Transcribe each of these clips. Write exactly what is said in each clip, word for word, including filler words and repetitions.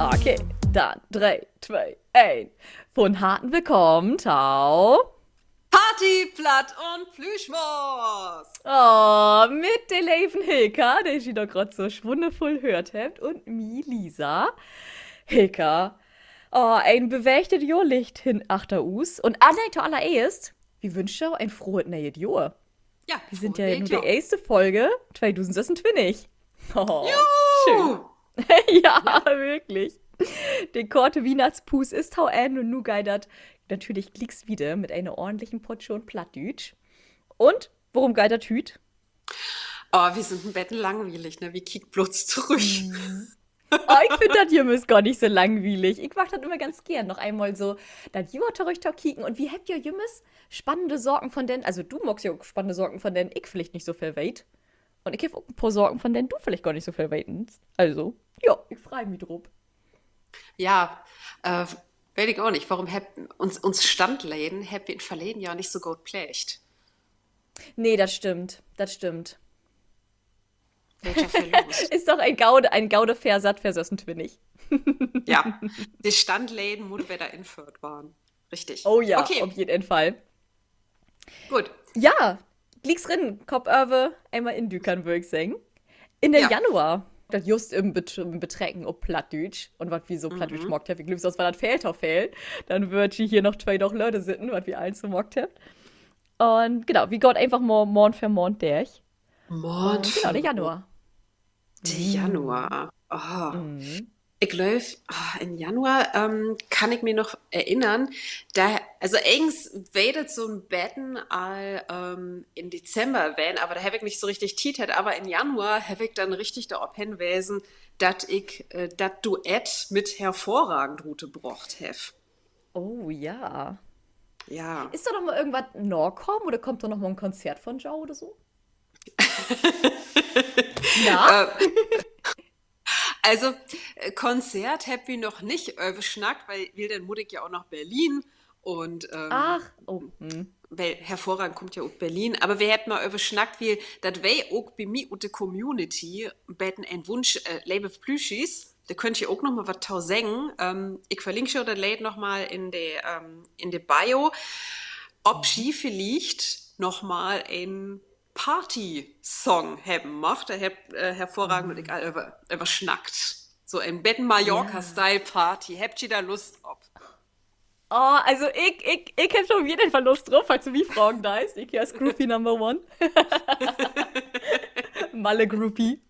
Okay, denn dree, twee, een. Von Harten willkamen to Party, Platt un Plüschmors. Oh, mit de leve Hilka, de ji dor graad so wunnervull höört hebbt, un mi, Lisa. Hilka, oh, en bewegtet Johr liggt hen achter us. Un ah nee, to allereerst, wi wünscht jo en frohet nee'et Johr. Ja, wi sünd ja nu de eerste Folge tweedusend sössuntwintig. Oh, schöön. Ja, wirklich. De korte Wiehnachtspuus is to Enn un nu geiht dat natürlich glieks wieder mit ene ordentliche Portion Plattdüütsch. Un worüm geiht dat hüüt? Oh, wi sünd en beten langwielig, ne? Wi kiekt blots torüch. Oh, ik finn dat jümmers gor nich so langwielig. Ik mag dat jümmer ganz geern, noch eenmal so dat Johr torüch to kieken. Un wi hebbt ja jümmers spannende Saken, von den, also du maakst ja ok spannende Saken, von den ik villicht nich so veel weet. Un ik heff ok en poor Saken, von den du villicht gor nich so veel weetst. Also, ja, ik frei mi dorop. Ja, äh, weet ik ok nich. Worüm hebbt uns, uns Standleden hebbt wi in't verleden Johr nich so goot pleegt? Nee, dat stimmt. Dat stimmt. Is doch en gode, en gode Versatz för sössuntwintig. Ja, de Standleden mutt wedder inföhrt warrn. Richtig. Oh ja, op jeden Fall. Goot. Ja, glieks rin, Kopp över, eenmal indükern, wöör ik seggen. In de Januar. Dat just in Bet-, in Betrecken op Plattdüütsch un wat wi so Plattdüütsch maakt hebbt. Ik glööv, sünst weer dat veel to veel. Denn wöörd ji hier noch twee Daag later sitten, wat wi allens so maakt hebbt. Un genau, wi gaht eenfach mal Maand för Maand dörch. Maand för Maand. De Januar. De Januar. Ik glööv, in Januar, ähm, kann ik mi noch erinnern, dor, also egens weer dat so 'n beten al, ähm, in Dezember ween, aver dor heff ik nich so richtig Tiet hatt, aver in Januar heff ik denn richtig dorop henwesen, dat ik, äh, dat Duett mit Hervorragend rutbrocht heff. Oh ja. Ja. Is dor noch mal irgendwat nakamen oder kummt dor noch mal en Konzert von jo oder so? Also, äh, Konzert hebbt wi noch nich översnackt, wiel, wiel denn mutt ik ja ok na Berlin un, ähm, wiel Hervorragend kummt ja ut Berlin, aver wi hebbt mal översnackt, wiel dat weer ok bi mi ut de Community en beten en Wunsch, äh, leve Plüschis, dor köönt ji ok noch mal wat to seggen. Ähm, ik verlink jo dat Leed noch mal in de, ähm, in de Bio. Of ji villicht noch mal en Party-Song hebben möögt, dor hebbt, äh, Hervorragend un ik al över, över snackt. So en beten Mallorca-Style-Party. Hebbt ji dor Lust op? Oh, also ik, ik, ik heff dor op jeden Fall Lust drop, falls du mi fragen deist. Ik hier as Groupie Number One. Malle-Groupie.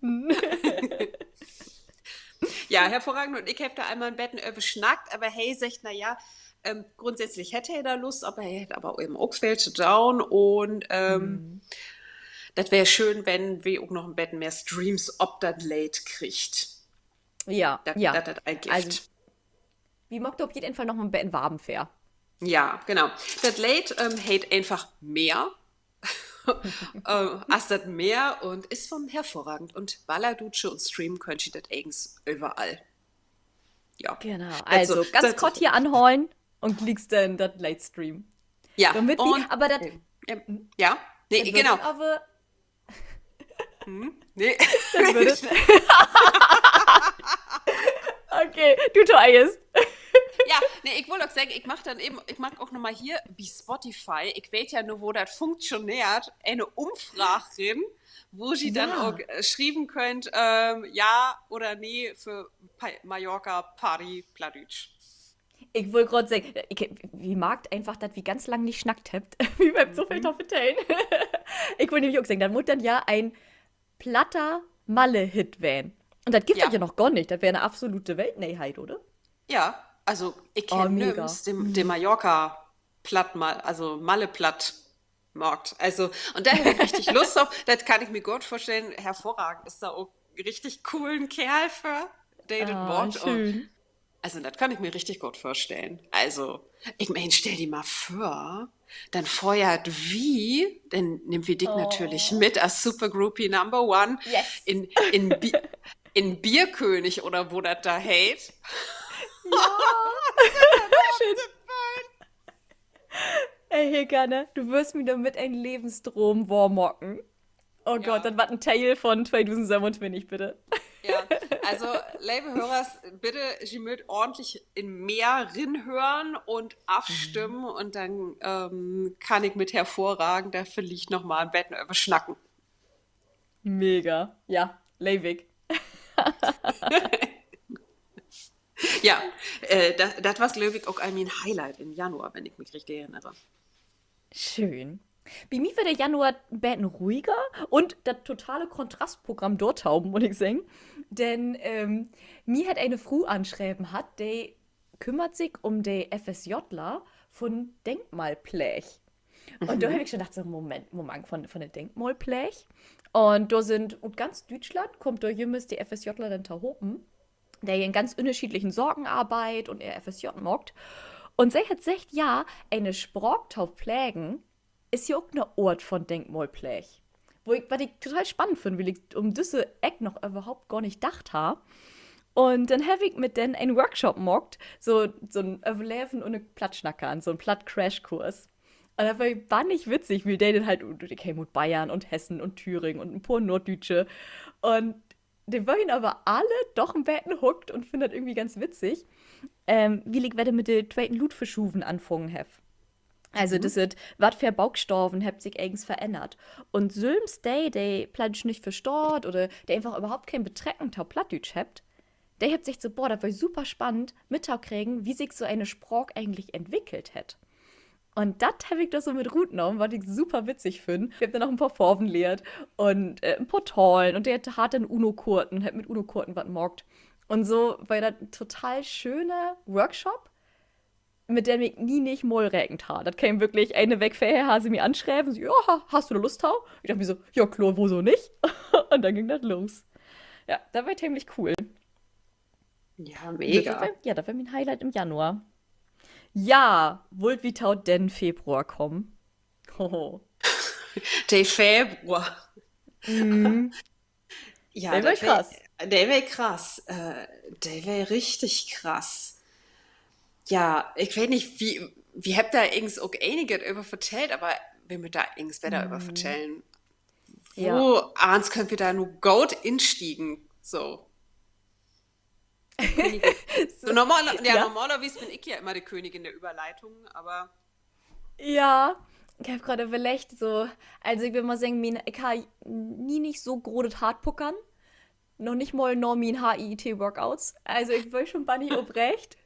Ja, Hervorragend un ik hebbt dor eenmal en beten över snackt, aver he seggt, na ja, ähm, grundsätzlich hett he dor Lust op, he hett aver even ok veel to doon un, ähm, dat weer schöön, wenn wi ok noch en beten mehr Streams op dat Leed kriegt. Ja, dat, ja, dat dat al gifft. Also, wi maakt dor op jeden Fall noch mal en beten Warven för. Ja, genau. Dat Leed, ähm, heet eenfach Meer. Äh, as dat Meer un is von Hervorragend un ballerdutsche un streamen köönt ji dat egens överall. Ja. Genau. Also, ganz kort hier anholen un glieks denn dat Leed streamen. Ja, dormit wi, aver dat, ja, nee, genau. Aver nee. Okay, du toeerst. Ja, nee, ik wull ok seggen, ik maak denn even, ik maak ok noch mal hier bi Spotify, ik weet ja nu, wo dat funktioneert, ene Umfraag rin, wo ji denn ok, äh, schrieven köönt, ähm, ja oder nee för Pa-, Mallorca Party Plattdüütsch. Ik wull graad seggen, ik, wi markt eenfach, dat wi ganz lang nich snackt hebbt. Wi hebbt so veel to vertellen. Ik wull nämlich ok seggen, dat mutt denn ja en platter Malle-Hit ween. Un dat gifft dat ja noch gor nich. Dat weer 'ne absolute Weltneeheit, oder? Ja, also ik kenn nüms, de, de Mallorca Platt-, also Malle-Platt maakt. Also, un dor heff ik richtig Lust op. Dat kann ik mi goot vörstellen. Hervorragend is dor ok richtig coolen Kerl för, de dat maakt. Also, dat kann ik mi richtig goot vörstellen. Also, ik meen, stell di mal vör, denn föhrt wi, denn nehmt wi di natürlich mit as Super Groupie Number One in, in Bi-, in Bierkönig oder wo dat dor heet. Ey, Hilka, ne? Du würrst mi dormit en Levensdroom wohr maken. Oh Gott, dat warrt en Deel von tweedusend sövenuntwintig, bitte. Ja, also, leve Hörers, bitte, ji mööt ordentlich in Meer rinhören un afstimmen un denn, ähm, kann ik mit Herr Vorragen dor villicht noch mal en beten över snacken. Mega. Ja, leev ik. Ja, äh, dat, dat was, glööv ik, ok al mien Highlight in Januar, wenn ik mi richtig erinnere. Schöön. Bi mi weer de Januar en beten ruhiger un dat totale Kontrastprogramm dorto, mutt ik seggen. Denn, ähm, mi hett ene Fru anschreven hatt, de kümmert sik üm de FSJler vun Denkmalpleeg. Un dor heff ik schon dacht, so, Moment, Moment, von, von de Denkmalpleeg. Un dor sünd ut ganz Düütschland, kummt dor jümmers de FSJler denn tohopen, de in ganz ünnerscheedlichen Saken arbeidt un ehr FSJ maakt. Un se hett seggt, ja, ene Spraak to plegen is ja ok 'ne Oort von Denkmalpleeg. Wo ik, wat ik total spannend finn, wiel ik üm düsse Eck noch överhaupt gor nich dacht harr. Un denn heff ik mit den en Workshop maakt, so, so 'n Överleven ünner Plattsnackern, so 'n Platt-Crashkurs. Un dat weer bannig witzig, wiel de denn halt, de kemen ut Bayern un Hessen un Thüringen un en poor Norddüütsche. Un de weren aver alle doch en beten hooked un finnen dat irgendwie ganz witzig, ähm, wiel ik wedder mit de tweten Luutverschuven anfungen heff. Also, dat is, wat för Bookstaven hebbt sik egens verännert. Un sülvst de, de Plattdüütsch nich verstaht oder de eenfach överhaupt keen Betrecken to Plattdüütsch hebbt, de hebbt seggt so, boah, dat weer super spannend, mittokriegen, wo sik so ene Spraak egentlich entwickelt hett. Un dat heff ik dor so mit rutnahmen, wat ik super witzig finn. Wi hebbt denn noch en poor Farven lehrt un, äh, en poor Tahlen un de harr denn Uno-Korten un hett mit Uno-Korten wat maakt. Un so weer dat en total schöne Workshop, mit den ik nie nich mal rekent harr. Dat keem würklich, ene Week vörher harr se mi anschreven, so, ja, ha-, hest du dor Lust to? Ik dacht mi so, ja, kloor, woso nich? Un denn güng dat los. Ja, dat weer temlich cool. Ja, mega. Ja, dat weer mien Highlight in'n Januar. Ja, wüllt wi to den Februar kamen? Hoho. De Februar. Ja, de weer krass. De weer krass. Äh, de weer richtig krass. Ja, ik weet nich, wi, wi hebbt dor egens ok eniget över vertellt, aver wi mööt dor egens wedder över vertellen. Woans köönt wi dor nu goot instiegen? So. So, normal-, ja, normalerwies bün ik ja immer de Königin der Überleitung, aver ja, ik heff graad överleggt, so, also ik will mal seggen, mien, ik harr nie nich so grotet Hartpuckern. Noch nich mal na mien H I I T-Workouts. Also ik weer schon bannig opreegt,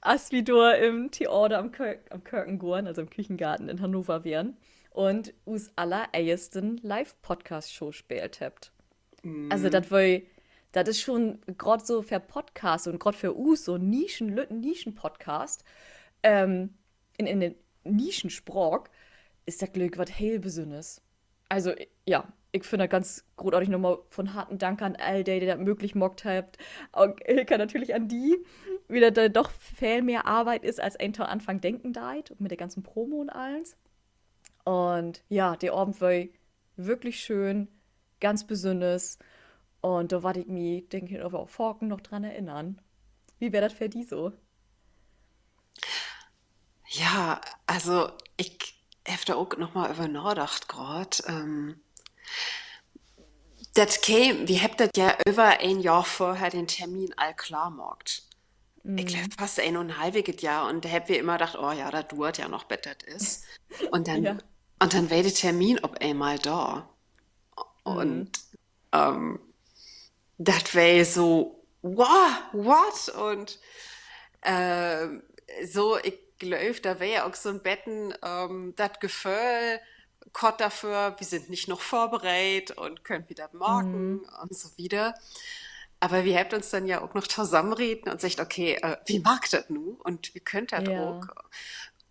as wi dor in't Theater am Kö-, am Kökengoorn, also im Küchengarten in Hannover weren un us allereersten Live-Podcast-Show speelt hebbt. Also dat weer, dat is schon graad so för Podcast un graad för us, so 'n Nischen-, lütten Nischen-Podcast, ähm, in, in de Nischenspraak, is dat, glööv ik, wat heel Besünners. Also, ja, ik finn dat ganz grootartig. Nochmal von Harten Dank an all de, de dat mööglich maakt hebbt. Ok, Hilka, natürlich an di, wiel dat denn doch veel mehr Arbeit is, as een to Anfang denken deit, ok mit de ganzen Promo un allens. Un ja, de Avend weer würklich schöön, ganz besünners. Un dor warr ik mi, denk ik, aver ok faken noch dran erinnern. Wo weer dat för di so? Ja, also, ik heff dor ok noch mal över nadacht graad. Ähm, dat keem, wi hebbt dat ja över een Johr vörher den Termin al klaar maakt. Ik glööv, fast een un en halviget Johr. Un dor hebbt wi immer dacht, oh ja, dat duert ja noch, bet dat is. Un denn, un denn weer de Termin op eenmal dor. Un, ähm, dat weer so, wow, what? Un, ähm, so, ik glööv, dor weer ok so 'n beten, ähm, dat Geföhl, kort dorvör, wi sünd nich noog vörbereit un köönt wi dat maken un so wieder. Aver wi hebbt uns denn ja ok noch tosamenreden un seggt, okay, äh, wi maakt dat nu un wi köönt dat ok.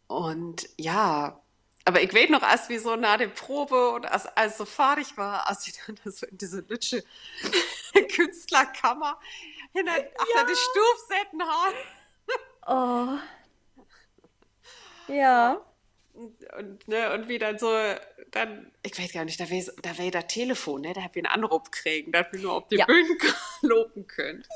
Un ja, aver ik weet noch, as wi so na de Probe un as allens so fardig weer, as wi denn so in disse lüttje Künstlerkamer hinner, achter de Stuuv seten harrn. Ja. Un, un, ne, un wi denn so, denn, ik weet gor nich, dor weer, dor weer dat Telefon, ne, dor hebbt wi en Anroop kregen, dat wi nu op de Bühn lopen köönt.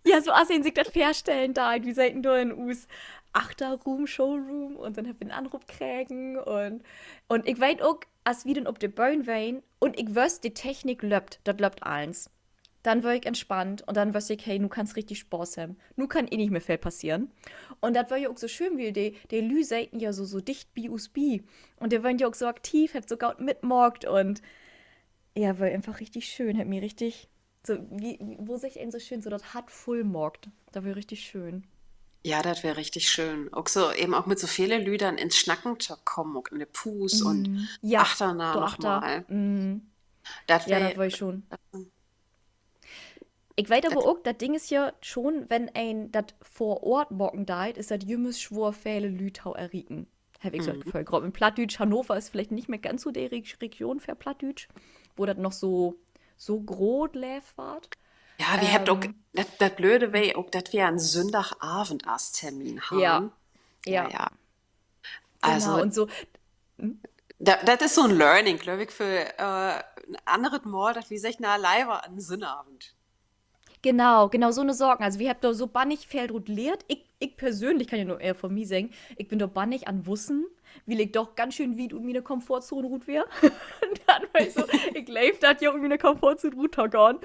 Ja, so as een sik dat vörstellen deit. Wi seten dor in us Achterruum, Showroom, un denn hebbt wi en Anroop kregen un, un ik weet ok, as wi denn op de Bühn weren un ik wüss, de Technik löppt, dat löppt allens. Denn weer ik entspannt un denn wüss ik, hey, nu kannst richtig Spaaß hebben. Nu kann eh nich mehr veel passeren. Un dat weer ja ok so schöön, wiel de, de Lüüd seten ja so, so dicht bi us bi. Un de weren ja ok so aktiv, hebbt so goot mitmaakt un ja, weer eenfach richtig schöön, hett mi richtig, so, wo seggt een so schöön, so dat Hart vull maakt. Dat weer richtig schöön. Ja, dat weer richtig schöön. Ok so, even ok mit so vele Lüüd denn in't Snacken to kamen, ok in de Puus un ja, achterna noch mal. Dat weer schon. Ik weet aver ok, dat Ding is ja schon, wenn een dat vör Oort maken deit, is dat jümmers swoor, vele Lüüd to errieken. Heff ik so dat Geföhl. Graad mit Plattdüütsch, Hannover is villicht nich mehr ganz so de Region för Plattdüütsch, wo dat noch so, so groot leevt warrt. Ja, wi hebbt ok, dat Blöde weer ok, dat wi en Sünndagavend as Termin harrn. Ja, ja. Also, un so, dat is so 'n Learning, glööv ik, för en anneret Mal, dat wi seggt, na, lever en Sünnavend. Genau, genau, so 'ne Saken. Also, wi hebbt dor so bannig veel rut lehrt. Ik, ik persönlich kann ja nu ehr von mi seggen, ik bün dor bannig an wussen, wiel ik doch ganz schöön wiet ut miene Komfortzone rut weer. Dat weer so, ik leev dat ja, ut miene Komfortzone rut to gahn.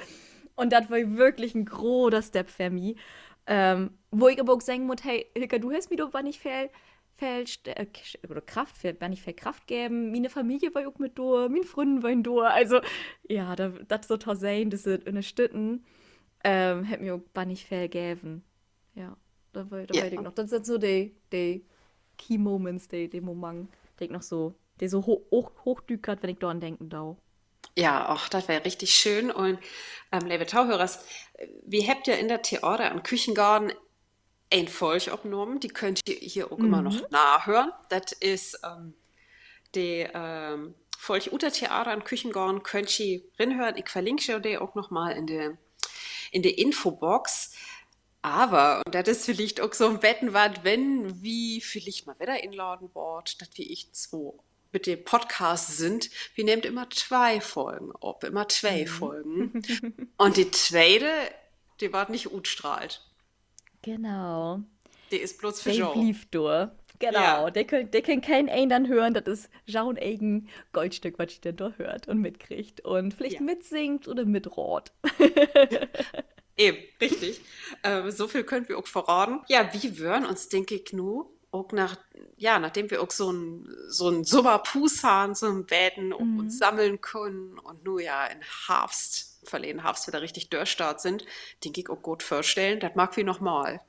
Un dat weer würklich en groter Step för mi. Wo ik aver ok seggen mutt, hey, Hilka, du hest mi dor bannig veel, veel, oder Kraft, bannig veel Kraft geven. Miene Familie weer ok mit dor, mien Frünnen weren dor. Also, ja, dat so to sehn, düsse Ünnerstütten, hett mi ok bannig veel geven. Ja, dat weet ik noch. Dat sünd so de, de Key Moments, de, de Momang, de ik noch so, de so hooch, hoochdükert, wenn ik doran denken do. Ja, och, dat weer richtig schöön. Un, leve Tohörers, wi hebbt ja in dat Theater an'n Küchengarten en Folg opnahmen. De köönt ji hier ok ümmer noch nahören. Dat is de Folg ut dat Theater an'n Küchengarten, köönt ji rinhören. Ik verlink jo de ok noch mal in de Infobox. Aver, un dat is villicht ok so 'n beten wat, wenn wi villicht mal wedder inladen warrt, dat wi echt so mit de Podcast sünd, wi nehmt ümmer twee Folgen op, ümmer twee Folgen. Un de tweede, de warrt nich utstrahlt. Genau. De is blots för jo. Blievt dor. Genau. De kann keen een denn hören, dat is jo'n egen Goldstück, wat ji denn dor höört un mitkriegt un villicht mitsingt oder mitraadt. Even, richtig. So veel köönt wi ok verraden. Ja, wi wörrn uns, denk ik, nu ok, ja, nadem wi ok so 'n Summerpuus harrn, so 'n beten ok uns sammeln kunnen un nu ja in Harvst, verleden Harvst wedder richtig dörstart sünd, denk ik, ok goot vörstellen, dat maakt wi noch mal.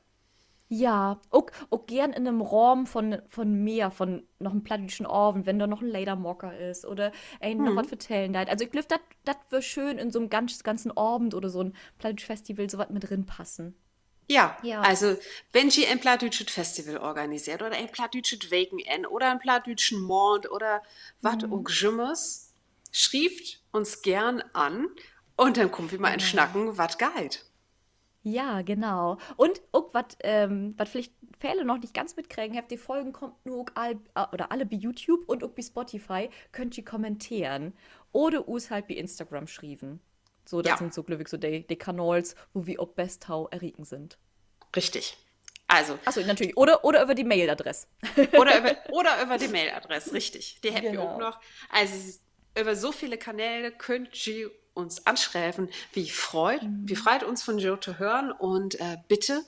Ja, ok, ok geern in den Rahmen von, von mehr, von noch en plattdüütschen Avend, wenn dor noch en Ledermaker is oder een noch wat vertellen deit. Also ik glööv, dat, dat weer schöön, in so 'n ganz, ganzen Avend oder so 'n plattdüütsch Festival so wat mit rinpassen. Ja, also, wenn ji en plattdüütschet Festival organiseert oder en plattdüütschet Wekenenn oder en plattdüütschen Maand oder wat ok jümmers, schrievt uns geern an un denn kaamt wi mal in't Snacken, wat geiht. Ja, genau. Un ok wat, wat villicht vele noch nich ganz mitkregen hebbt, de Folgen kaamt nu ok all, oder alle bi YouTube un ok bi Spotify, köönt ji kommenteren oder us halt bi Instagram schrieven. So, dat sünd so, glööv ik, so de, de Kanals, wo wi op best to errieken sünd. Richtig. Also, natürlich. Oder, oder över de Mailadress. Oder över de Mailadress, richtig. De hebbt wi ok noch. Also, över so vele Kanäle köönt ji uns anschrieven. Wi freit uns, von jo to hören un bitte,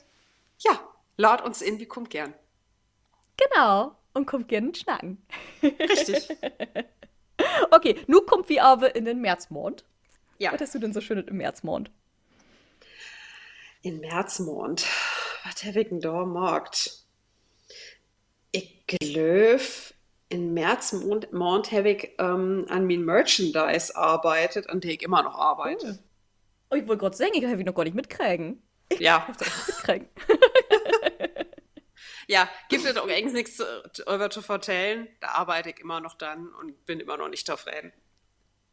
ja, laadt uns in, wi kaamt geern. Genau. Un kaamt geern snacken. Richtig. Okay, nu kaamt wi aver in den Märzmaand. Wat hest du denn so Schönet in'n Märzmaand? In'n Märzmaand. Wat heff ik denn dor maakt? Ik glööv, in'n Märzmaand heff ik an mien Merchandise arbeidt, an de ik immer noch arbeid. Oh, ik wull graad seggen, ik heff dat noch gor nich mitkregen. Ja. Ja, gifft dat ok egens nix över to vertellen. Dor arbeid ik immer noch dran un bün immer noch nich tofreden.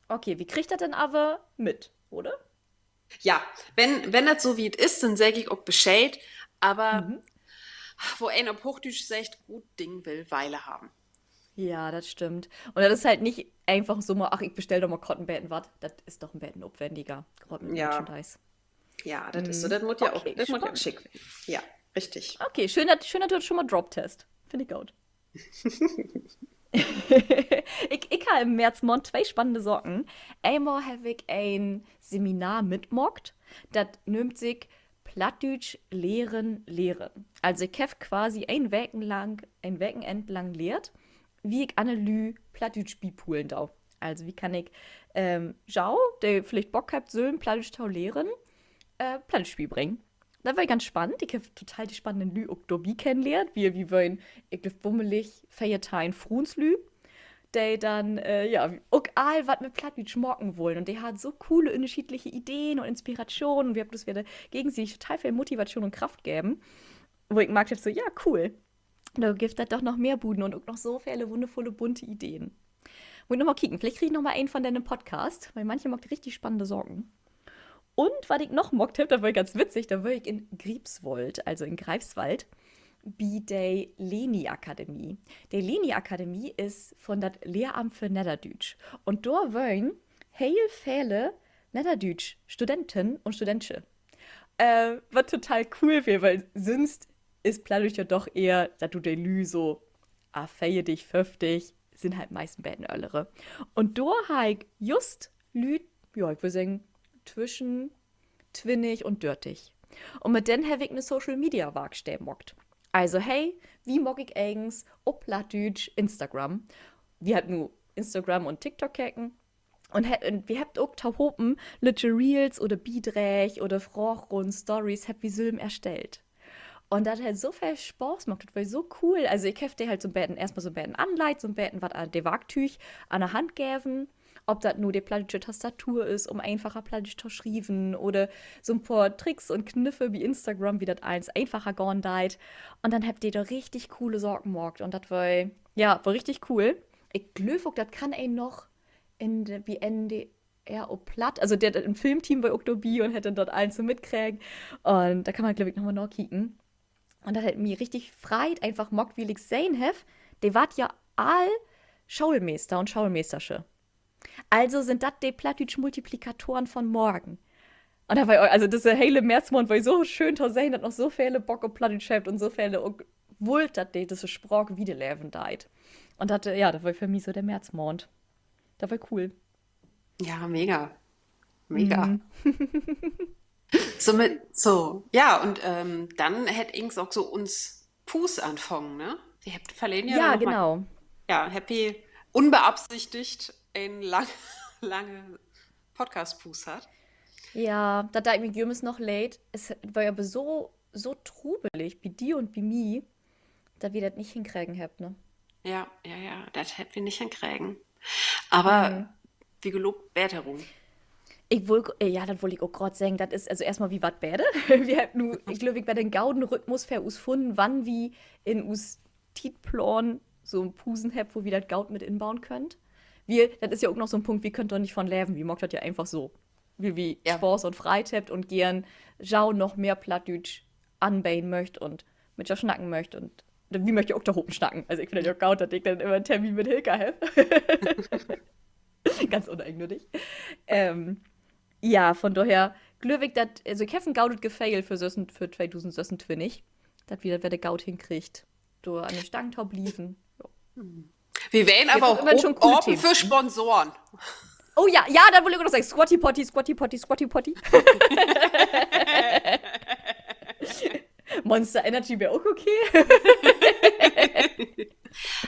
Okay, wi kriegt dat denn aver mit, oder? Ja, wenn dat so wiet is, denn segg ik ok Bescheed, aver wo een op Hoochdüütsch seggt, gut Ding will Weile haben. Ja, dat stimmt. Un dat is halt nich eenfach so mal, ach, ik bestell doch mal kort en beten wat. Dat is doch en beten opwendiger, graad mit Merchandise. Ja, dat is so. Dat mutt ja ok schick ween. Ja, richtig. Okay, schöön, dat, schöön, dat du dat schon mal droppt hest. Finn ik goot. Ik, ik harr in Märzmaand twee spannende Saken. Eenmal heff ik en Seminar mitmaakt, dat nöömt sik Plattdüütsch lehren, lehren. Also ik heff quasi een Weken lang, een Wekenenn lang lehrt, wie ik anner Lüüd Plattdüütsch bipulen do. Also wie kann ik, ähm, jo, de villicht Bock hebbt, sülven Plattdüütsch to lehren, äh, Plattdüütsch bibringen. Dat weer ganz spannend. Ik heff total de spannenden Lüüd ok dorbi kennenlehrt. Wi, wi weren, ik glööv, bummelig veerteihn Fruenslüüd, de denn, äh, ja, ok all wat mit Plattdüütsch maken wullen. Un de harrn so coole, ünnerscheedliche Ideen un Inspirationen. Wi hebbt uns wedder gegensiedig total veel Motivation un Kraft geven, wo ik markt heff, so, ja, cool. Dor gifft dat doch noch mehr Buden un ok noch so vele wunnervulle, bunte Ideen. Mutt ik noch mal kieken, villicht krieg ik noch mal een von den Podcast, wiel manche maakt richtig spannende Saken. Un wat ik noch maakt heff, dat weer ganz witzig, dor weer ik in Griepswoold, also in Greifswald, bi de Leni-Akademie. De Leni-Akademie is von dat Lehramt för Nedderdüütsch. Un dor weren heel vele Nedderdüütsch-Studenten un Studentsche. Äh, wat total cool weer, wiel sünst is Plattdüütsch ja doch ehr, dat du de Lüüd so af veertig, föfftig, sünd halt meist en beten öllere. Un dor harr ik just Lüüd, ja, ik wüll seggen, twischen twintig un dörtig. Un mit den heff ik 'ne Social-Media-Warksteed maakt. Also, hey, wie maak ik egens op Plattdüütsch Instagram? Wi hebbt nu Instagram un TikTok keken. Un he-, un wi hebbt ok tohopen lüttje Reels oder Bidrääg oder Fraagrunnen, Stories hebbt wi sülven erstellt. Un dat hett so veel Spaaß maakt, dat weer so cool. Also ik heff de halt so 'n beten, eerstmal so 'n beten anleit, so 'n beten wat an de Warktüüg an de Hand geven. Of dat nu de plattdüütsche Tastatur is, üm eenfacher Plattdüütsch to schrieven, oder so 'n poor Tricks un Kniffe bi Instagram, wie dat allens eenfacher gahn deit. Un denn hebbt de dor richtig coole Saken maakt. Un dat weer, ja, weer richtig cool. Ik glööv ok, dat kann een noch in de, bi N D R op Platt. Also dat, dat Filmteam weer ok dorbi un hett denn dat allens so mitkregen. Un dor kann man, glööv ik, noch mal nakieken. Un dat hett mi richtig Freid eenfach maakt, wiel ik sehn heff, de warrt ja all Schoolmeester un Schoolmeestersche. Also sünd dat de Plattdüütsch-Multiplikatoren von morgen. Un dat weer, also düsse hele Märzmaand weer so schöön to sehn, dat noch so vele Bock op Plattdüütsch hebbt un so vele ok wüllt, dat de, düsse Spraak wiederleven deit. Un dat, äh, ja, dat weer för mi so de Märzmaand. Dat weer cool. Ja, mega. Mega. So mit, so, ja, un, ähm, denn hett egens ok so uns Puus anfangen, ne? Wi hebbt verleden Johr ja noch mal, genau, ja, hebbt wi unbeabsichtigt en lang-, lange Podcast-Puus hatt. Ja, dat deit mi jümmers noch leed. Is, weer aver so, so trubelig bi di un bi mi, dat wi dat nich henkregen hebbt, ne? Ja, ja, ja, dat hebbt wi nich henkregen. Aver wi geloovt Beterung. Ik wull, äh, ja, dat wull ik ok graad seggen. Dat is, also eerstmal, wi warrt beter. Wi hebbt nu, ik glööv, ik, bi den goden Rhythmus för us funnen, wann wi in us Tietplaan so Pusen hebbt, wo wi dat goot mit inbauen köönt. Wiel, dat is ja ok noch so 'n Punkt, wi köönt dor nich von leven. Wi maakt dat ja eenfach so. Wiel wi Spaaß un Freid hebbt un geern jo noch mehr Plattdüütsch anbeden möcht un mit jo snacken möcht un wi möcht ja ok tohopen snacken. Also ik finn dat ja ok goot, dat ik denn jümmer en Termin mit Hilka heff. Ganz uneigennüttig. Ähm, ja, von dorher glööv ik, dat, also ik heff en godet Geföhl för sössen-, för tweedusendsössentwintig, dat wi dat wedder goot henkriegt, dor an de Stangen to blieven. Wi weren aver ok apen för Sponsoren. Oh ja, ja, dat wull ik ok noch seggen. Squatty Potty, Squatty Potty, Squatty Potty. Monster Energy weer ok okay.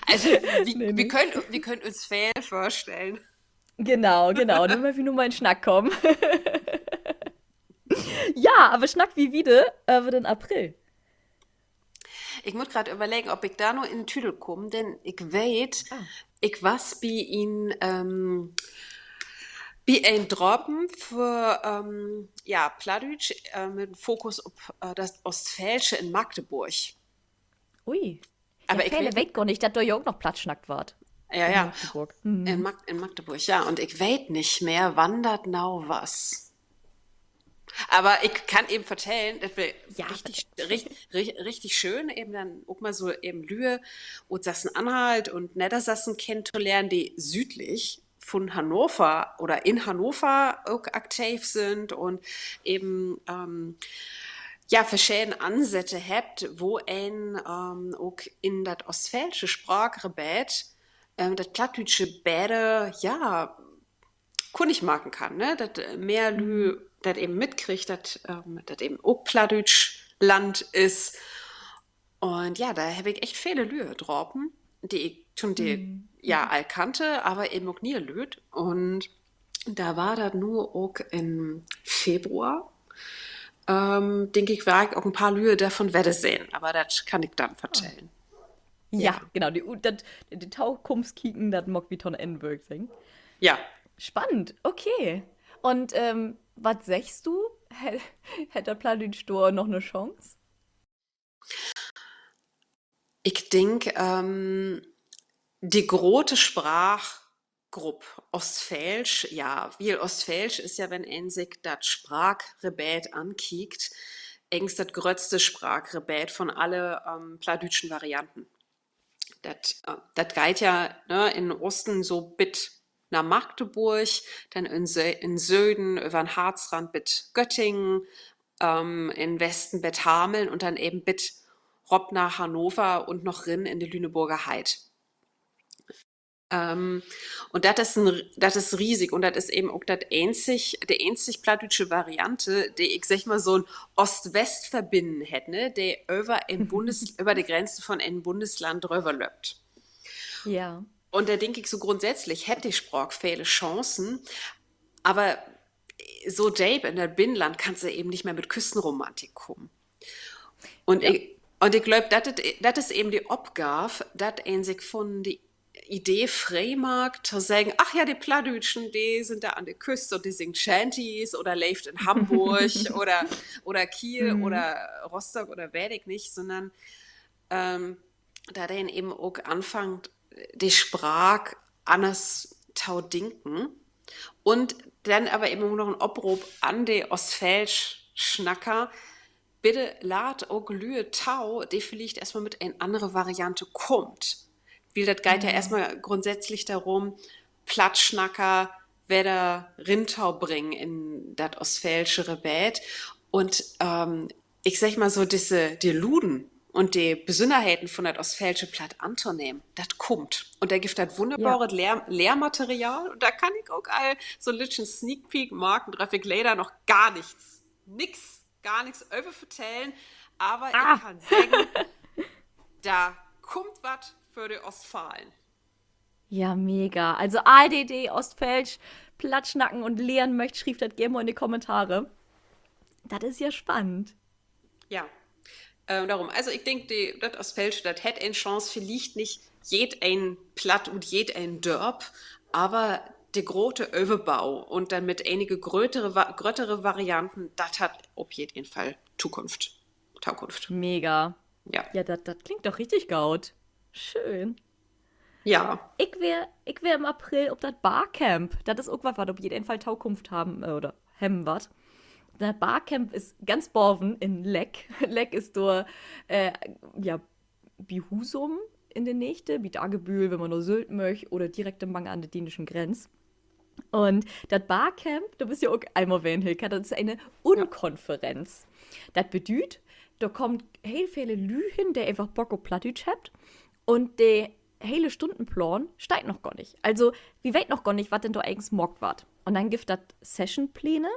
Also, wi, wi köönt, wi köönt uns veel vörstellen. Genau, genau. Denn mööt wi nu mal in Snack kamen. Ja, aver snack wi wieder över den April. Ik mutt graad överleggen, of ik dor nu in Tüdel kaam, denn ik weet, ik was bi en, ähm, bi en Drapen för, ähm, ja, Plattdüütsch, äh, mit Fokus op, äh, dat Ostfäälsche in Magdeburg. Ui. Aver ik weet gor nich, dat dor ja ok noch Platt snackt warrt. Ja, ja. In Magdeburg, ja. Un ik weet nich mehr, wann dat nau was. Aver ik kann even vertellen, dat weer richtig, richtig schöön, even denn ok mal so even Lüe ut Sassen-Anhalt un Neddersassen kennentolehren, de süüdlich vun Hannover oder in Hannover ok aktiv sünd un even, ähm, ja, verscheden Ansätze hebbt, wo een, ähm, ok in dat ostfäälsche Spraakrebeet ähm, dat Plattdüütsche beter, ja, kunnig maken kann, ne? Dat, äh, mehr Lüüd dat even mitkriegt, dat, ähm, dat even ok Plattdüütsch Land is. Un ja, dor heff ik echt vele Lüüd drapen, de ik to'n Deel, ja, al kannte, aver even ok ne'e Lüüd. Un dor weer dat nu ok in Februar, ähm, denk ik, weer ik ok en poor Lüüd dorvon wedder sehn, aver dat kann ik denn vertellen. Ja, genau. De, dat, de Tokunft kieken, dat maakt wi to'n Enn, wöör ik seggen. Ja. Spannend, okay. Un, ähm, wat seggst du? Hett dat Plattdüütsch dor noch 'ne Chance? Ik denk, ähm, de grote Spraakgrupp Oostfäälsch, ja, wiel Oostfäälsch is ja, wenn een sik dat Spraakrebeet ankiekt, egens dat gröttste Spraakrebeet von alle, ähm, plattdüütschen Varianten. Dat, äh, dat geiht ja, ne, in Oosten so bit na Magdeburg, denn in Sö-, in Söden över'n Harzrand bit Göttingen, ähm, in Westen bit Hameln un denn even bit rop na Hannover un noch rin in de Lüneborger Heid. Ähm, un dat is en, dat is riesig un dat is even ok dat eenzig, de eenzig plattdüütsche Variante, de, ik segg mal, so 'n Ost-West-Verbinnen hett, ne, de över en Bundes-, över de Grenzen von en Bundesland dröver löppt. Ja. Un dor denk ik so grundsätzlich, hett de Spraak vele Chancen, aver so deep in dat Binnenland kannst du even nich mehr mit Küstenromantik kamen. Un ik, un ik glööv, dat, dat is even de Opgaav, dat een sik von de Idee free maakt, to seggen: Ach ja, de Plattdüütschen, de sünd dor an de Küst un de singt Shantys oder leevt in Hamborg oder, oder Kiel oder Rostock oder weet ik nich, sünnern, ähm, dat een even ok anfangt, de Spraak anners to denken. Un denn aver even ok noch en Oproop an de Oostfäälsch-Snacker: Bitte laat ok Lüüd to, de villicht eerstmal mit en annere Variante kaamt. Wiel dat geiht ja eerstmal grundsätzlich dorum, Plattsnacker wedder rintobringen in dat oostfäälsche Rebeet. Un, ähm, ik segg mal so, disse, de Luden un de Besünnerheiten von dat oostfäälsche Platt antonehmen, dat kummt. Un dor gifft dat wunnerbare Lehr-, Lehrmaterial. Un dor kann ik ok al so 'n lüttschen Sneak Peek maken, dröff ik leider noch gor nix, nix, gor nix över vertellen. Aver ik kann seggen, dor kummt wat för de Oostfalen. Ja, mega. Also all de, de Oostfäälsch Platt snacken un lehren möcht, schrievt dat geern mal in de Kommentare. Dat is ja spannend. Ja. Äh, dorum, also ik denk, de, dat Oostfäälsche, dat hett en Chance, villicht nich jedeen Platt ut jedeen Dörp, aver de grote Överbau un denn mit enige grötere Va-, grötere Varianten, dat hett op jeden Fall Tokunft. Tokunft. Mega. Ja. Ja, dat, dat klingt doch richtig goot. Schöön. Ja. Ik weer, ik weer in April op dat Barcamp. Dat is ok wat, wat op jeden Fall Tokunft hebben, äh, oder hebben warrt. Dat Barcamp is ganz baven in Leck. Leck is dor, äh, ja, bi Husum in de Neegde, bi Dagebüll, wenn man na Sylt möcht, oder direkt mang an de däänschen Grenz. Un dat Barcamp, dor büst ja ok eenmal ween, Hilka, dat is ene Unkonferenz. Dat bedüüdt, dor kaamt heel vele Lüüd hen, de eenfach Bock op Plattdüütsch hebbt. Un de hele Stundenplaan steiht noch gor nich. Also, wi weet noch gor nich, wat denn dor egens maakt warrt. Un denn gifft dat Sessionpläne.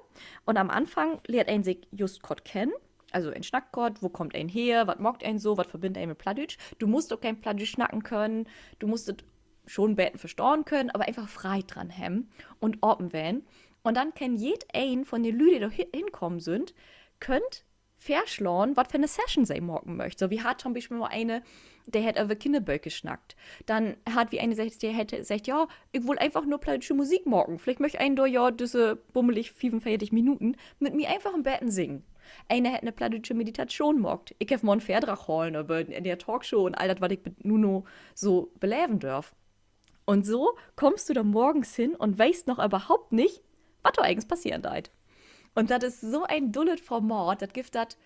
Un an'n Anfang lehrt een sik just kort kennen. Also, een snackt kort, wo kummt een her, wat maakt een so, wat verbinnt een mit Plattdüütsch. Du musst ok keen Plattdüütsch snacken könen. Du musst dat schon beten verstahn könen, aver eenfach Freid dran hebben un apen ween. Un denn kann jedeen von de Lüüd, de dor hi-, henkamen sünd, köönt vörslaan, wat för 'ne Session se maken möcht. So, wi harrn to'n Bispeel mal ene, de hett över Kinnerböker snackt. Denn harrn wi ene, de hett seggt: Ja, ik wull eenfach nur plattdüütsche Musik maken. Villicht möcht een dor ja düsse bummelig fiefunveertig Minuten mit mi eenfach en beten singen. Ene hett 'ne plattdüütsche Meditatschoon maakt. Ik heff mal en Vördrag holen över, in de Talkshow un all dat, wat ik be-, nu noch so beleven dörf. Un so kummst du dor morgens hen un weetst noch överhaupt nich, wat dor egens passeren deit. Un dat is so en dullet Format, dat gifft dat,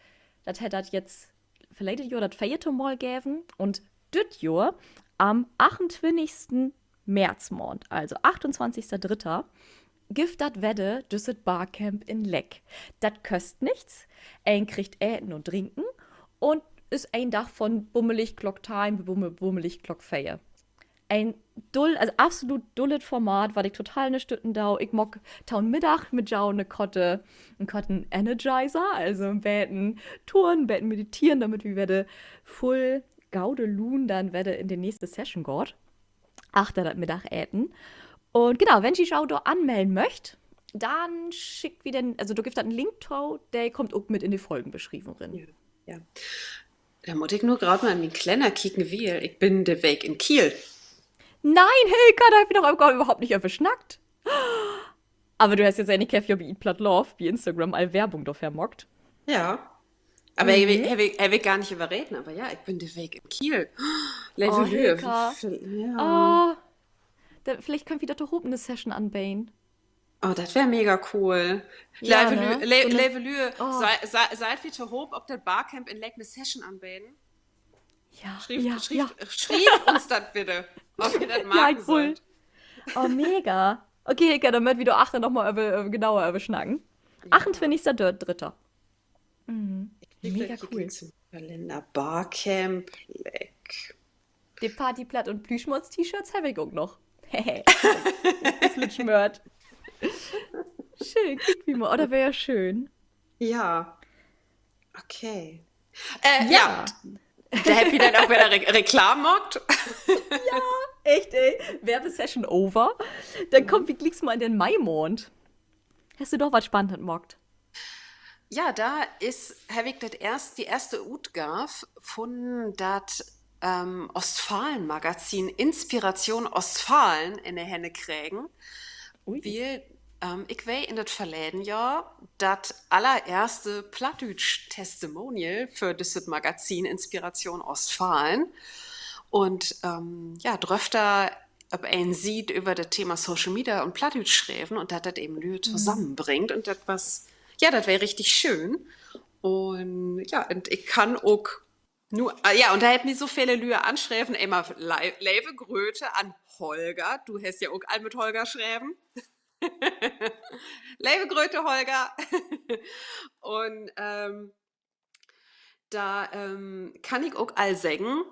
dat hett dat jetzt verleden Johr dat veerte Mal geven un düt Johr an'n achtuntwintigsten Märzmaand, also achtuntwintigster dritter, gifft dat wedder düsset Barcamp in Leck. Dat köst nix, een kriggt Eten un Drinken un is een Dag von bummelig Klock teihn bit bumme-, bummelig Klock veer. Een dull-, also absolut dullet Format, wat ik total ünnerstütten do. Ik maak to'n Middag mit jo 'ne korte, en korten Energizer, also en beten turnen, beten mediteren, dormit wi wedder vull gode Luun denn wedder in de nächste Session gaht. Achter dat Middageten. Un genau, wenn ji jo dor anmellen möcht, denn schickt wi den, also dor gifft dat en Link to, de kummt ok mit in de Folgenbeschrievung rin. Ja. Denn mutt ik nu graad mal in mien Kalenner kieken, wiel ik bün de Week in Kiel. Nee, Hilka, dor hebbt wi doch gor överhaupt nich över snackt. Aver du hest ja sehn, ik heff ja bi Eat Platt Love bi Instagram al Werbung dorför maakt. Ja. Aver heff ik, heff ik gor nich över reden, aver ja, ik bün de Week in Kiel. Leve Lüe. Hilka. Villicht köönt wi dor tohoop 'ne Session anbeden. Oh, dat weer mega cool. Leve Lüe, seiht wi tohoop op dat Barcamp in Leck 'ne Session anbeden? Schriev uns dat bitte, of wi dat maken süllt. Oh, mega. Okay, Hilka, denn mööt wi dor achter noch mal över, över, genauer över snacken. Achtuntwintigster Dritter. Mega cool. Kalenner, Barcamp, Leck. De Party, Platt un Plüschmors-T-Shirts heff ik ok noch. Is lütt Mörch. Schöön, kiek wi mal. Oh, dat weer ja schöön. Ja. Okay. Ja, dor hebbt wi denn ok wedder Re-, Reklaam maakt. Ja, echt, ey. Werbesession over. Denn kaamt wi glieks mal in den Maimaand. Hest du dor wat Spannendet maakt? Ja, dor is, heff ik dat eerst, de eerste Utgaav vun dat, ähm, Ostfalen-Magazin Inspiration Ostfalen in de Hänn kregen. Wiel, ähm, ik weer in dat verleden Johr dat allereerste plattdüütsch Testimonial för düsset Magazin Inspiration Ostfalen. Un, ähm, ja, dröff dor op een Siet över dat Thema Social Media un Plattdüütsch schrieven un dat dat even Lüüd tosamenbringt. Un dat was, ja, dat weer richtig schöön. Un ja, un ik kann ok nu, ah, ja, un dor hebbt mi so vele Lüüd anschreven, eenmal le-, leve Gröte an Holger. Du hest ja ok al mit Holger schreven. Leve Gröte, Holger. Un, ähm, dor, ähm, kann ik ok al seggen,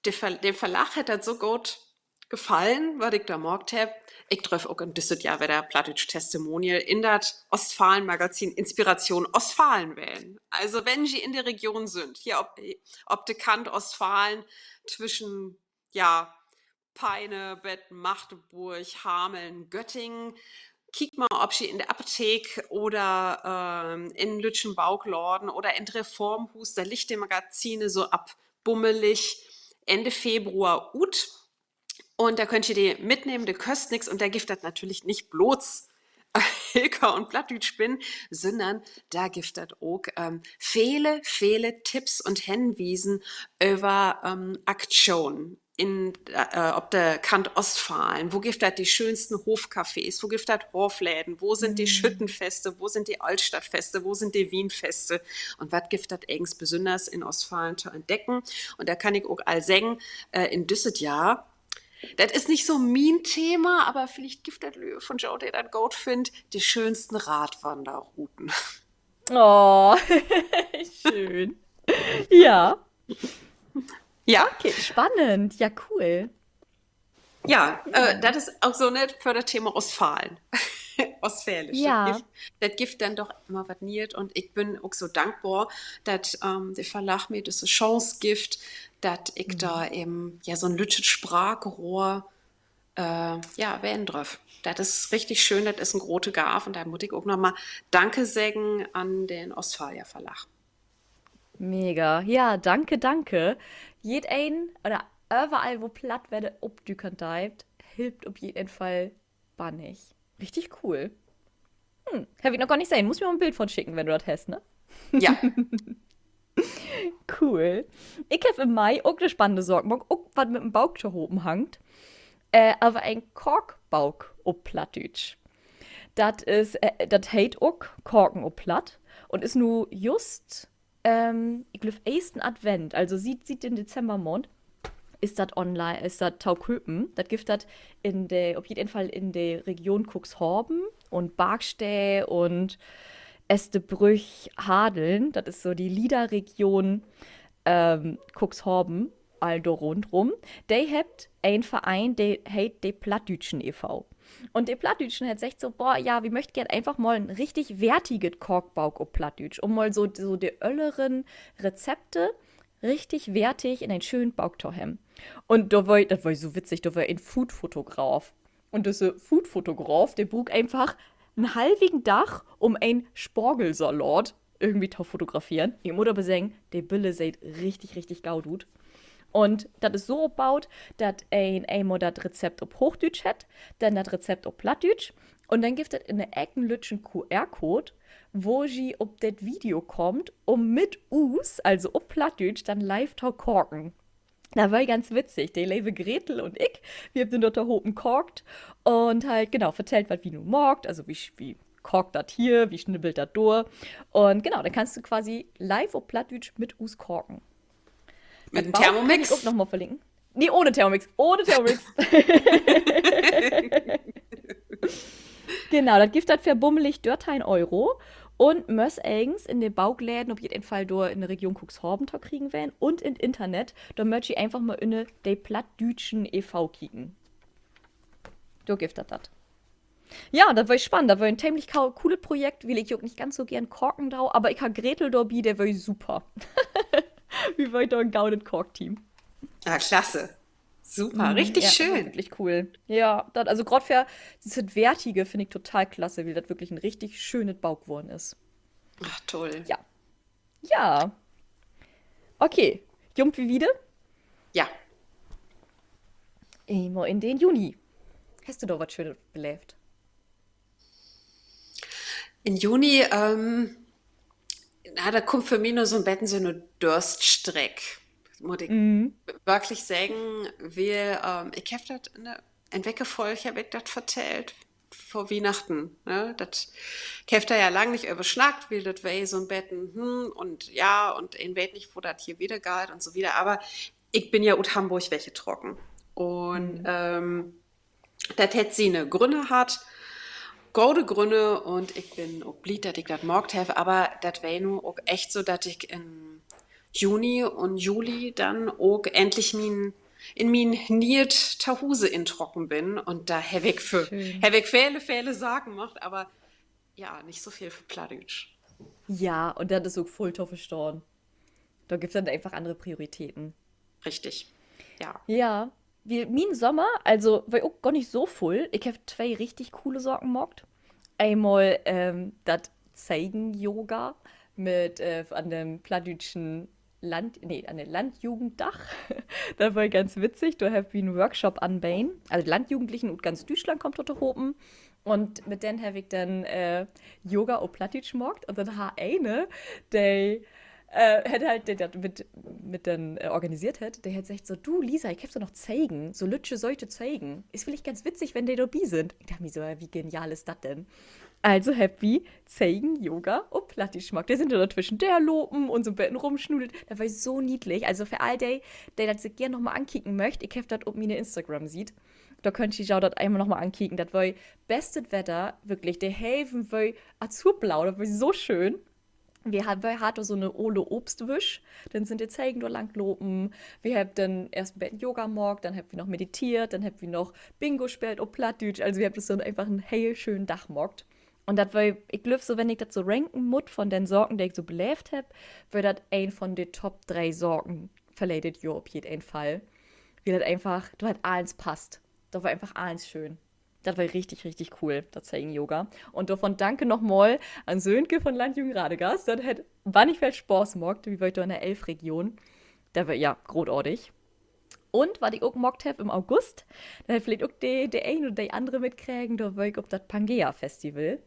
de Ver-, de Verlag hett dat so goot gefallen, wat ik dor maakt heff. Ik dröff ok in düsset Johr wedder plattdüütsch Testimonial in dat Ostfalen-Magazin Inspiration Ostfalen ween. Also, wenn ji in de Region sünd, hier op, op de Kant Ostfalen, twischen, ja, Peine bet Magdeburg, Hameln, Göttingen, kiekt mal, of ji in de Apothek oder, ähm, in lütten Bookladen oder in 't Reformhuus, dor liggt de Magazine so ab bummelig Enn Februar ut. Un dor köönt ji de mitnehmen, de köst nix. Un dor gifft dat natürlich nich blots Hilka un Plattdüütsch binnen, sünnern dor gifft dat ok, ähm, vele, vele Tipps un Henwiesen över, ähm, Aktionen in, äh, op de Kant Ostfalen. Wo gifft dat de schöönsten Hoffcafés? Wo gifft dat Hoffläden? Wo sünd de Schüttenfeste? Wo sünd de Altstadtfeste? Wo sünd de Wienfeste? Un wat gifft dat egens besünners in Ostfalen to entdecken? Un dor kann ik ok al seggen, äh, in düsset Johr, dat is nich so mien Thema, aver villicht gifft dat Lüüd vun jo, de dat goot finnt, de schöönsten Radwannerrouten. Oh, schöön. Ja. Ja. Okay, spannend. Ja, cool. Ja, äh, dat is ok so nett för dat Thema Ostfalen. Ostfälisch. Ja. Dat gifft, dat gifft denn doch immer wat Nee'et. Un ik bün ok so dankbor, dat, ähm, de Verlag mi düsse Chance gifft, dat ik dor even, ja, so 'n lüttet Spraakrohr, äh, ja, ween dröff. Dat is richtig schöön, dat is en grote Gaav. Un dor mutt ik ok noch mal Danke seggen an den Ostfalia Verlag. Mega. Ja, danke, danke. Jedeen, oder överall, wo Platt wedder opdükern deit, helpt op jeden Fall bannig. Richtig cool. Hm, heff ik noch gor nich sehn. Musst mi mal en Bild vun schicken, wenn du dat hest, ne? Ja. Cool. Ik heff in Mai ok 'ne spannende Saak maakt, ok wat mit en Book tohopenhangt. Äh, aver en Kaakbook op Plattdüütsch. Dat is, äh, dat heet ok Kaken op Platt un is nu just, ähm, ik glööv, eersten Advent, also siet, siet den Dezembermaand, is dat online, is dat to köpen. Dat gifft dat in de, op jeden Fall in de Region Cuxhaven un Barkstee un Estebrüch-Hadeln. Dat is so de LEADER-Region, ähm, Cuxhaven. all dor rundrum, de hebbt en Verein, de heet de Plattdüütschen e V. Un de Plattdüütschen hebbt seggt so: Boah, ja, wi möcht geern eenfach mal en richtig wertiget Kookbook op Plattdüütsch, um mal so, so de ölleren Rezepte richtig wertig in en schöön Book to hebben. Un dor weer, dat weer so witzig, dor weer en Foodfotograf. Un düsse Foodfotograf, de bruukt eenfach en halvigen Dag, um en Spargelsalat irgendwie to fotograferen. Ik mutt aver seggen, de Biller seht richtig, richtig goot ut. Un dat is so opbaut, dat een eenmal dat Rezept op Hoochdüütsch hett, denn dat Rezept op Plattdüütsch. Un denn gifft dat in de Eck en lüttjen Q-R-Code, wo ji op dat Video kaamt, um mit us, also op Plattdüütsch, denn live to kaken. Dat weer ganz witzig. De leve Gretel un ik, wi hebbt denn dor tohopen kaakt un halt, genau, vertellt, wat wi nu maakt. Also, wi, wi kaakt dat hier, wi snibbelt dat dor. Un genau, denn kannst du quasi live op Plattdüütsch mit us kaken. Mit en Thermomix? Kann ik ok noch mal verlinken. Nee, ohne Thermomix, ohne Thermomix. Genau, dat gifft dat för bummelig dörteihn Euro. Un mööt egens in de Bookläden, op jeden Fall dor in de Region Cuxhaven to kriegen ween un in't Internet, dor mööt ji eenfach mal ünner de Plattdüütschen e V kieken. Dor gifft dat dat. Ja, dat weer spannend. Dat weer en temlich co-, cooles Projekt, wiel ik ja ok nich ganz so geern kaken do, aver ik harr Gretel dorbi, de weer super. Wi weren dor en godet Kaakteam. Ah, klasse. Super, richtig schöön. Wirklich cool. Ja, dat, also graad för dat Wertige finn ik total klasse, wiel dat wirklich en richtig schönet Book worrn is. Ach, toll. Ja. Ja. Okay, jump wi wieder? Ja. Eenmal in den Juni. Hest du dor wat Schönet beleevt? In Juni, ähm, na, dat kummt för mi noch so 'n beten so 'ne Dörststreck, mutt ik wirklich seggen, wiel, ähm, ik heff dat in de, in welke Folg heff ik dat vertellt? Vör Wiehnachten, ne? Dat, ik heff dor ja lang nich över snackt, wiel dat weer so 'n beten, hm, un ja, un een weet nich, wo dat hier wieder geiht un so wieder. Aver ik bün ja ut Hamborg weggetrocken. Un, ähm, dat hett siene Grünne hatt, gode Grünne, un ik bün ok blied, dat ik dat maakt heff, aver dat weer nu ok echt so, dat ik in Juni un Juli denn ok endlich mien, in mien nee'et Tohuus introcken bün. Un dor heff ik vele, vele Saken maakt, aver ja, nich so veel för Plattdüütsch. Ja, un dat is ok vull to verstahn. Dor gifft dat eenfach annere Prioritäten. Richtig. Ja. Ja, wiel mien Sommer, also, weer ok gor nich so vull. Ik heff twee richtig coole Saken maakt. Eenmal, ähm, dat Zeigen-Yoga mit, äh, an den plattdüütschen Land-, nee, an den Landjugenddag. Dat weer ganz witzig. Dor hebbt wi en Workshop anbeden. Also Landjugendlichen ut ganz Düütschland kaamt dor tohopen. Un mit den heff ik denn, äh, Yoga op Plattdüütsch maakt. Un denn harr ene, de, äh, hett halt, de dat mit, mit den, äh, organiseert hett, de hett seggt so: Du, Lisa, ik heff dor noch Zeigen, so lüttje, söte Zeigen. Is villicht ganz witzig, wenn de dorbi sünd. Ik dach mi so: Ja, wie genial is dat denn? Also hebbt wi Zeigen-Yoga op Plattdüütsch maakt. De sünd dor twüschendör lopen un so 'n beten rumsnuddelt. Dat weer so niedlich. Also för all de, de dat sik geern noch mal ankieken möcht, ik heff dat op miene Instagram-Siet. Dor köönt ji jo dat eenmal noch mal ankieken. Dat weer bestet Wedder, wirklich. De Heven weer azurblau, dat weer so schöön. Wi ha-, wi harrn dor so 'ne ole Obstwisch, denn sünd de Zeigen dor lang lopen. Wi hebbt denn eerst 'n beten Yoga maakt, denn hebbt wi noch mediteert, denn hebbt wi noch Bingo speelt op Plattdüütsch. Also wi hebbt us denn eenfach en heel schönen Dag maakt. Un dat weer, ik glööv so, wenn ik dat so ranken mutt von den Saken, de ik so beleevt heff, weer dat een von de Top dree Saken verleden Johr op jeden Fall. Wiel dat eenfach, dor hett allens passt. Dor weer eenfach allens schöön. Dat weer richtig, richtig cool, dat Zeigen-Yoga. Un dorvon danke nochmal an Sönke von Landjugend Radegast. Dat hett bannig veel Spaaß maakt. Wi weren dor in de Elvregion. Dat weer, ja, grootartig. Un wat ik ok maakt heff in'n August, dat hett villicht ok de, de een oder de annere mitkregen, dor weer ik op dat Pangea-Festival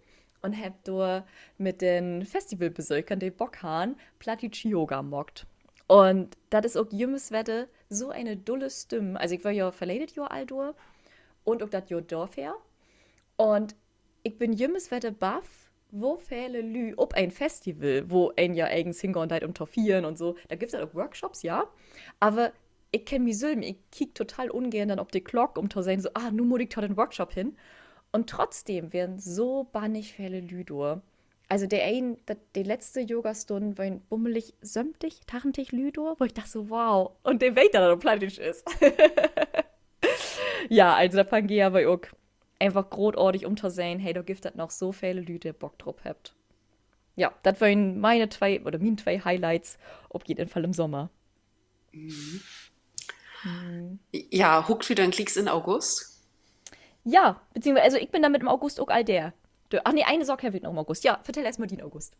un heff dor mit den Festivalbesökers, de Bock harrn, plattdüütsch Yoga maakt. Un dat is ok jümmers wedder so ene dulle Stimm. Also ik weer ja verleden Johr al dor un ok dat Johr dorvör. Un ik bün jümmers wedder baff, wo vele Lüüd op en Festival, wo een ja egens hengahn deit, üm to fiern un so, dor gifft dat ok Workshops, ja. Aver ik kenn mi sülven, ik kiek total ungern denn op de Klock, üm to sehn, so, ah, nu mutt ik to den Workshop hen. Un trotzdem weren so bannig vele Lüüd dor. also de een, dat, de letzte Yogastunn weren bummelig söventig, tachentig Lüüd dor, wo ik dacht so, wow. Un de weet, dat dat op Plattdüütsch is. Ja, also dat Pangea weer ok eenfach grootartig, um to sehn, hey, dor gifft dat noch so vele Lüüd, de Bock drop hebbt. Ja, dat weren miene twee, oder mien twee Highlights op jeden Fall in'n Sommer. Ja, huukt wi denn glieks in August? Ja, beziehungsweise, also ik bün denn mit in'n August ok all dor. Ach nee, ene Saak heff ik noch in'n August. Ja, vertell eerstmal dien August.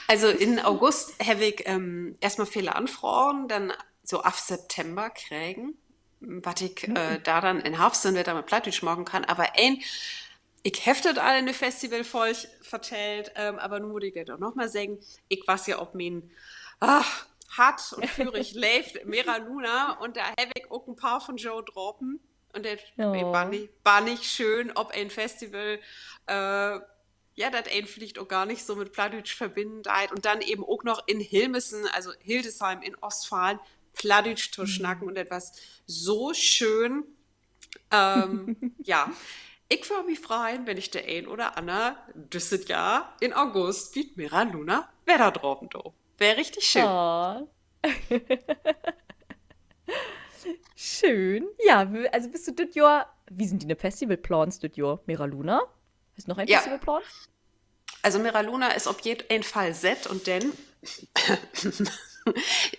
Also in'n August heff ik, ähm, eerstmal vele Anfragen denn so af September kregen, wat ik, äh, dor denn in'n Harvst denn wedder mit Plattdüütsch maken kann. Aver een, ik heff dat al in de Festivalfolg vertellt, ähm, aver nu mutt ik dat doch noch mal seggen. Ik was ja op mien, ah, hart un fürig leevt M'era Luna un dor heff ik ok en poor von jo drapen. Un dat weer bannig, bannig schöön op en Festival, äh, ja, dat een villicht ok gor nich so mit Plattdüütsch verbinnen deit. Un denn even ok noch in Hilmessen, also Hildesheim in Ostfalen, Plattdüütsch to snacken. Un dat was so schöön. Ähm, ja, ik wöör mi freien, wenn ik de een oder anner düsset Johr in August bi M'era Luna wedder drapen do. Weer richtig schöön. Schöön. Ja, also büst du düt Johr, wo sünd diene Festivalplaans düt Johr, M'era Luna? Hest noch en Festival plaant? Also M'era Luna is op jeden Fall sett un denn,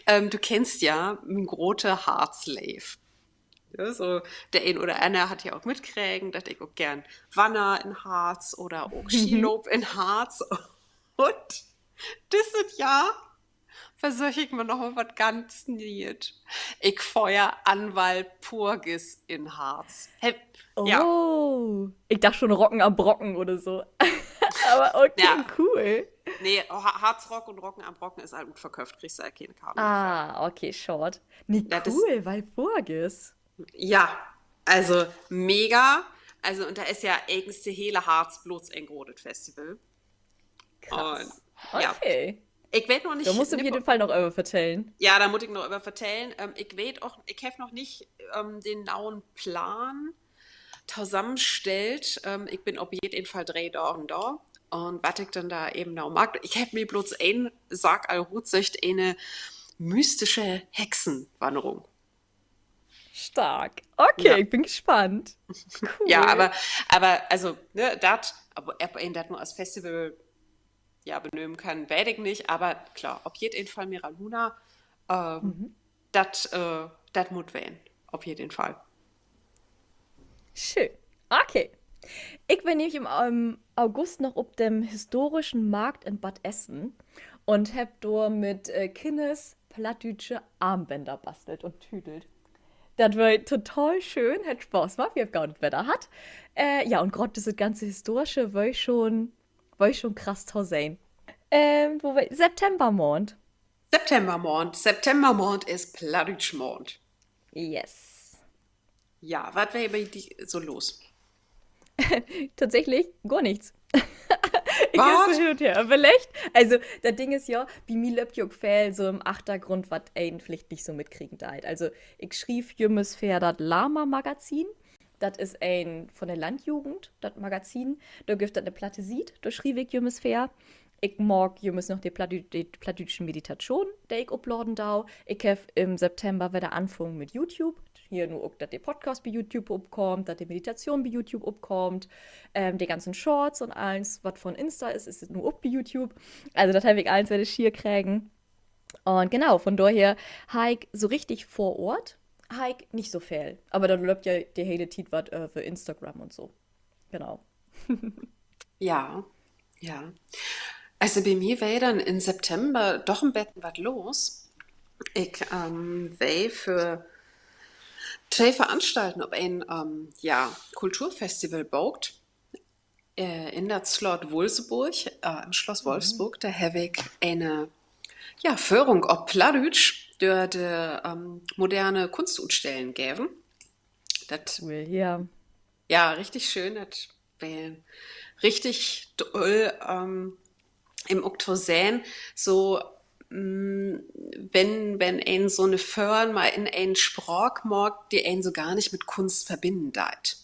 ähm, du kennst ja mien grote Harzleev. Ja, so, de een oder anner hett ja ok mitkregen, dat ik ok geern wanner in Harz oder ok Ski loop in Harz. Un düsset Johr versöök ik mal noch mal wat ganz Nee'et. Ik föhr Anwal Porges in Harz. Ja. Oh, ik dacht schon Rocken am Brocken oder so. Aver okay, cool. Nee, Harzrock un Rocken am Brocken is all utverköfft, kriggst du all kene Karten mehr för. Ah, okay, schaad. Nee, cool, Walpurgis. Ja, also mega. Also, un dor is ja egens de hele Harz blots en grotet Festival. Krass. Okay. Ik weet noch nich, dor musst du op jeden Fall noch över vertellen. Ja, dor mutt ik noch över vertellen. Ähm, ik weet ok, ik heff noch nich, ähm, den nauen Plaan tosamenstellt. Ähm, ik bün op jeden Fall dree Dagen dor. Un wat ik denn dor even nau maak, ik heff mi blots een Saak al rutsöcht, ene mystische Hexenwannerung. Stark. Okay, ik bün gespannt. Cool. Ja, aver, aver, also, ne, dat, aver, of een dat nu as Festival, ja, benömen kann, weet ik nich, aver klaar, op jeden Fall M'era Luna, ähm, dat, äh, dat mutt ween, op jeden Fall. Schöön. Okay. Ik weer nämlich in'n, ähm, August noch op den historischen Markt in Bad Essen un heff dor mit, äh, Kinners plattdüütsche Armbänder bastelt un tüdelt. Dat weer total schöön, hett Spaaß maakt, wi hebbt goot Wedder hatt. Äh, ja, un graad düsset ganze Historische weer schon, weer schon krass to sehn. Ähm, wo weer, Septembermaand. Septembermaand. Septembermaand is Plattdüütschmaand. Yes. Ja, wat weer bi di so los? Tatsächlich gor nix. Ik heff so hin un her överleggt. Also, dat Ding is ja, bi mi löppt ja ok veel so in'n Achtergrund, wat een villicht nich so mitkriegen deit. Also, ik schriev jümmers för dat Lama-Magazin. Dat is een von de Landjugend, dat Magazin. Dor gifft dat 'ne platte Siet, dor schriev ik jümmers för. Ik maak jümmers noch de plattdü-, de plattdüütschen Meditatschonen, de ik opladen do. Ik heff in'n September wedder anfungen mit YouTube. Hier nu ok, dat de Podcast bi YouTube opkaamt, dat de Meditation bi YouTube opkaamt, ähm, de ganzen Shorts un allens, wat von Insta is, is nu ok bi YouTube. Also, dat heff ik allens wedder schier kregen. Un genau, von dorher harr ik so richtig vör Oort, harr ik nich so veel. Aver dor löppt ja de hele Tiet wat, äh, för Instagram un so. Genau. Ja, ja. Also bi mi weer denn in September doch en beten wat los. Ik, ähm, weer för twee Veranstalten op en, ähm, ja, Kulturfestival bookt. Äh, in dat Slott Wolfsburg, äh, in Schloss Wolfsburg, dor heff ik ene, ja, Föhrung op Plattdüütsch dör de, ähm, moderne Kunstutstellen geven. Dat, ja, richtig schöön, dat weer richtig doll, ähm, even ok to sehn, so, mm, wenn, wenn een so 'ne Föhren mal in en Spraak maakt, de een so gor nich mit Kunst verbinnen deit.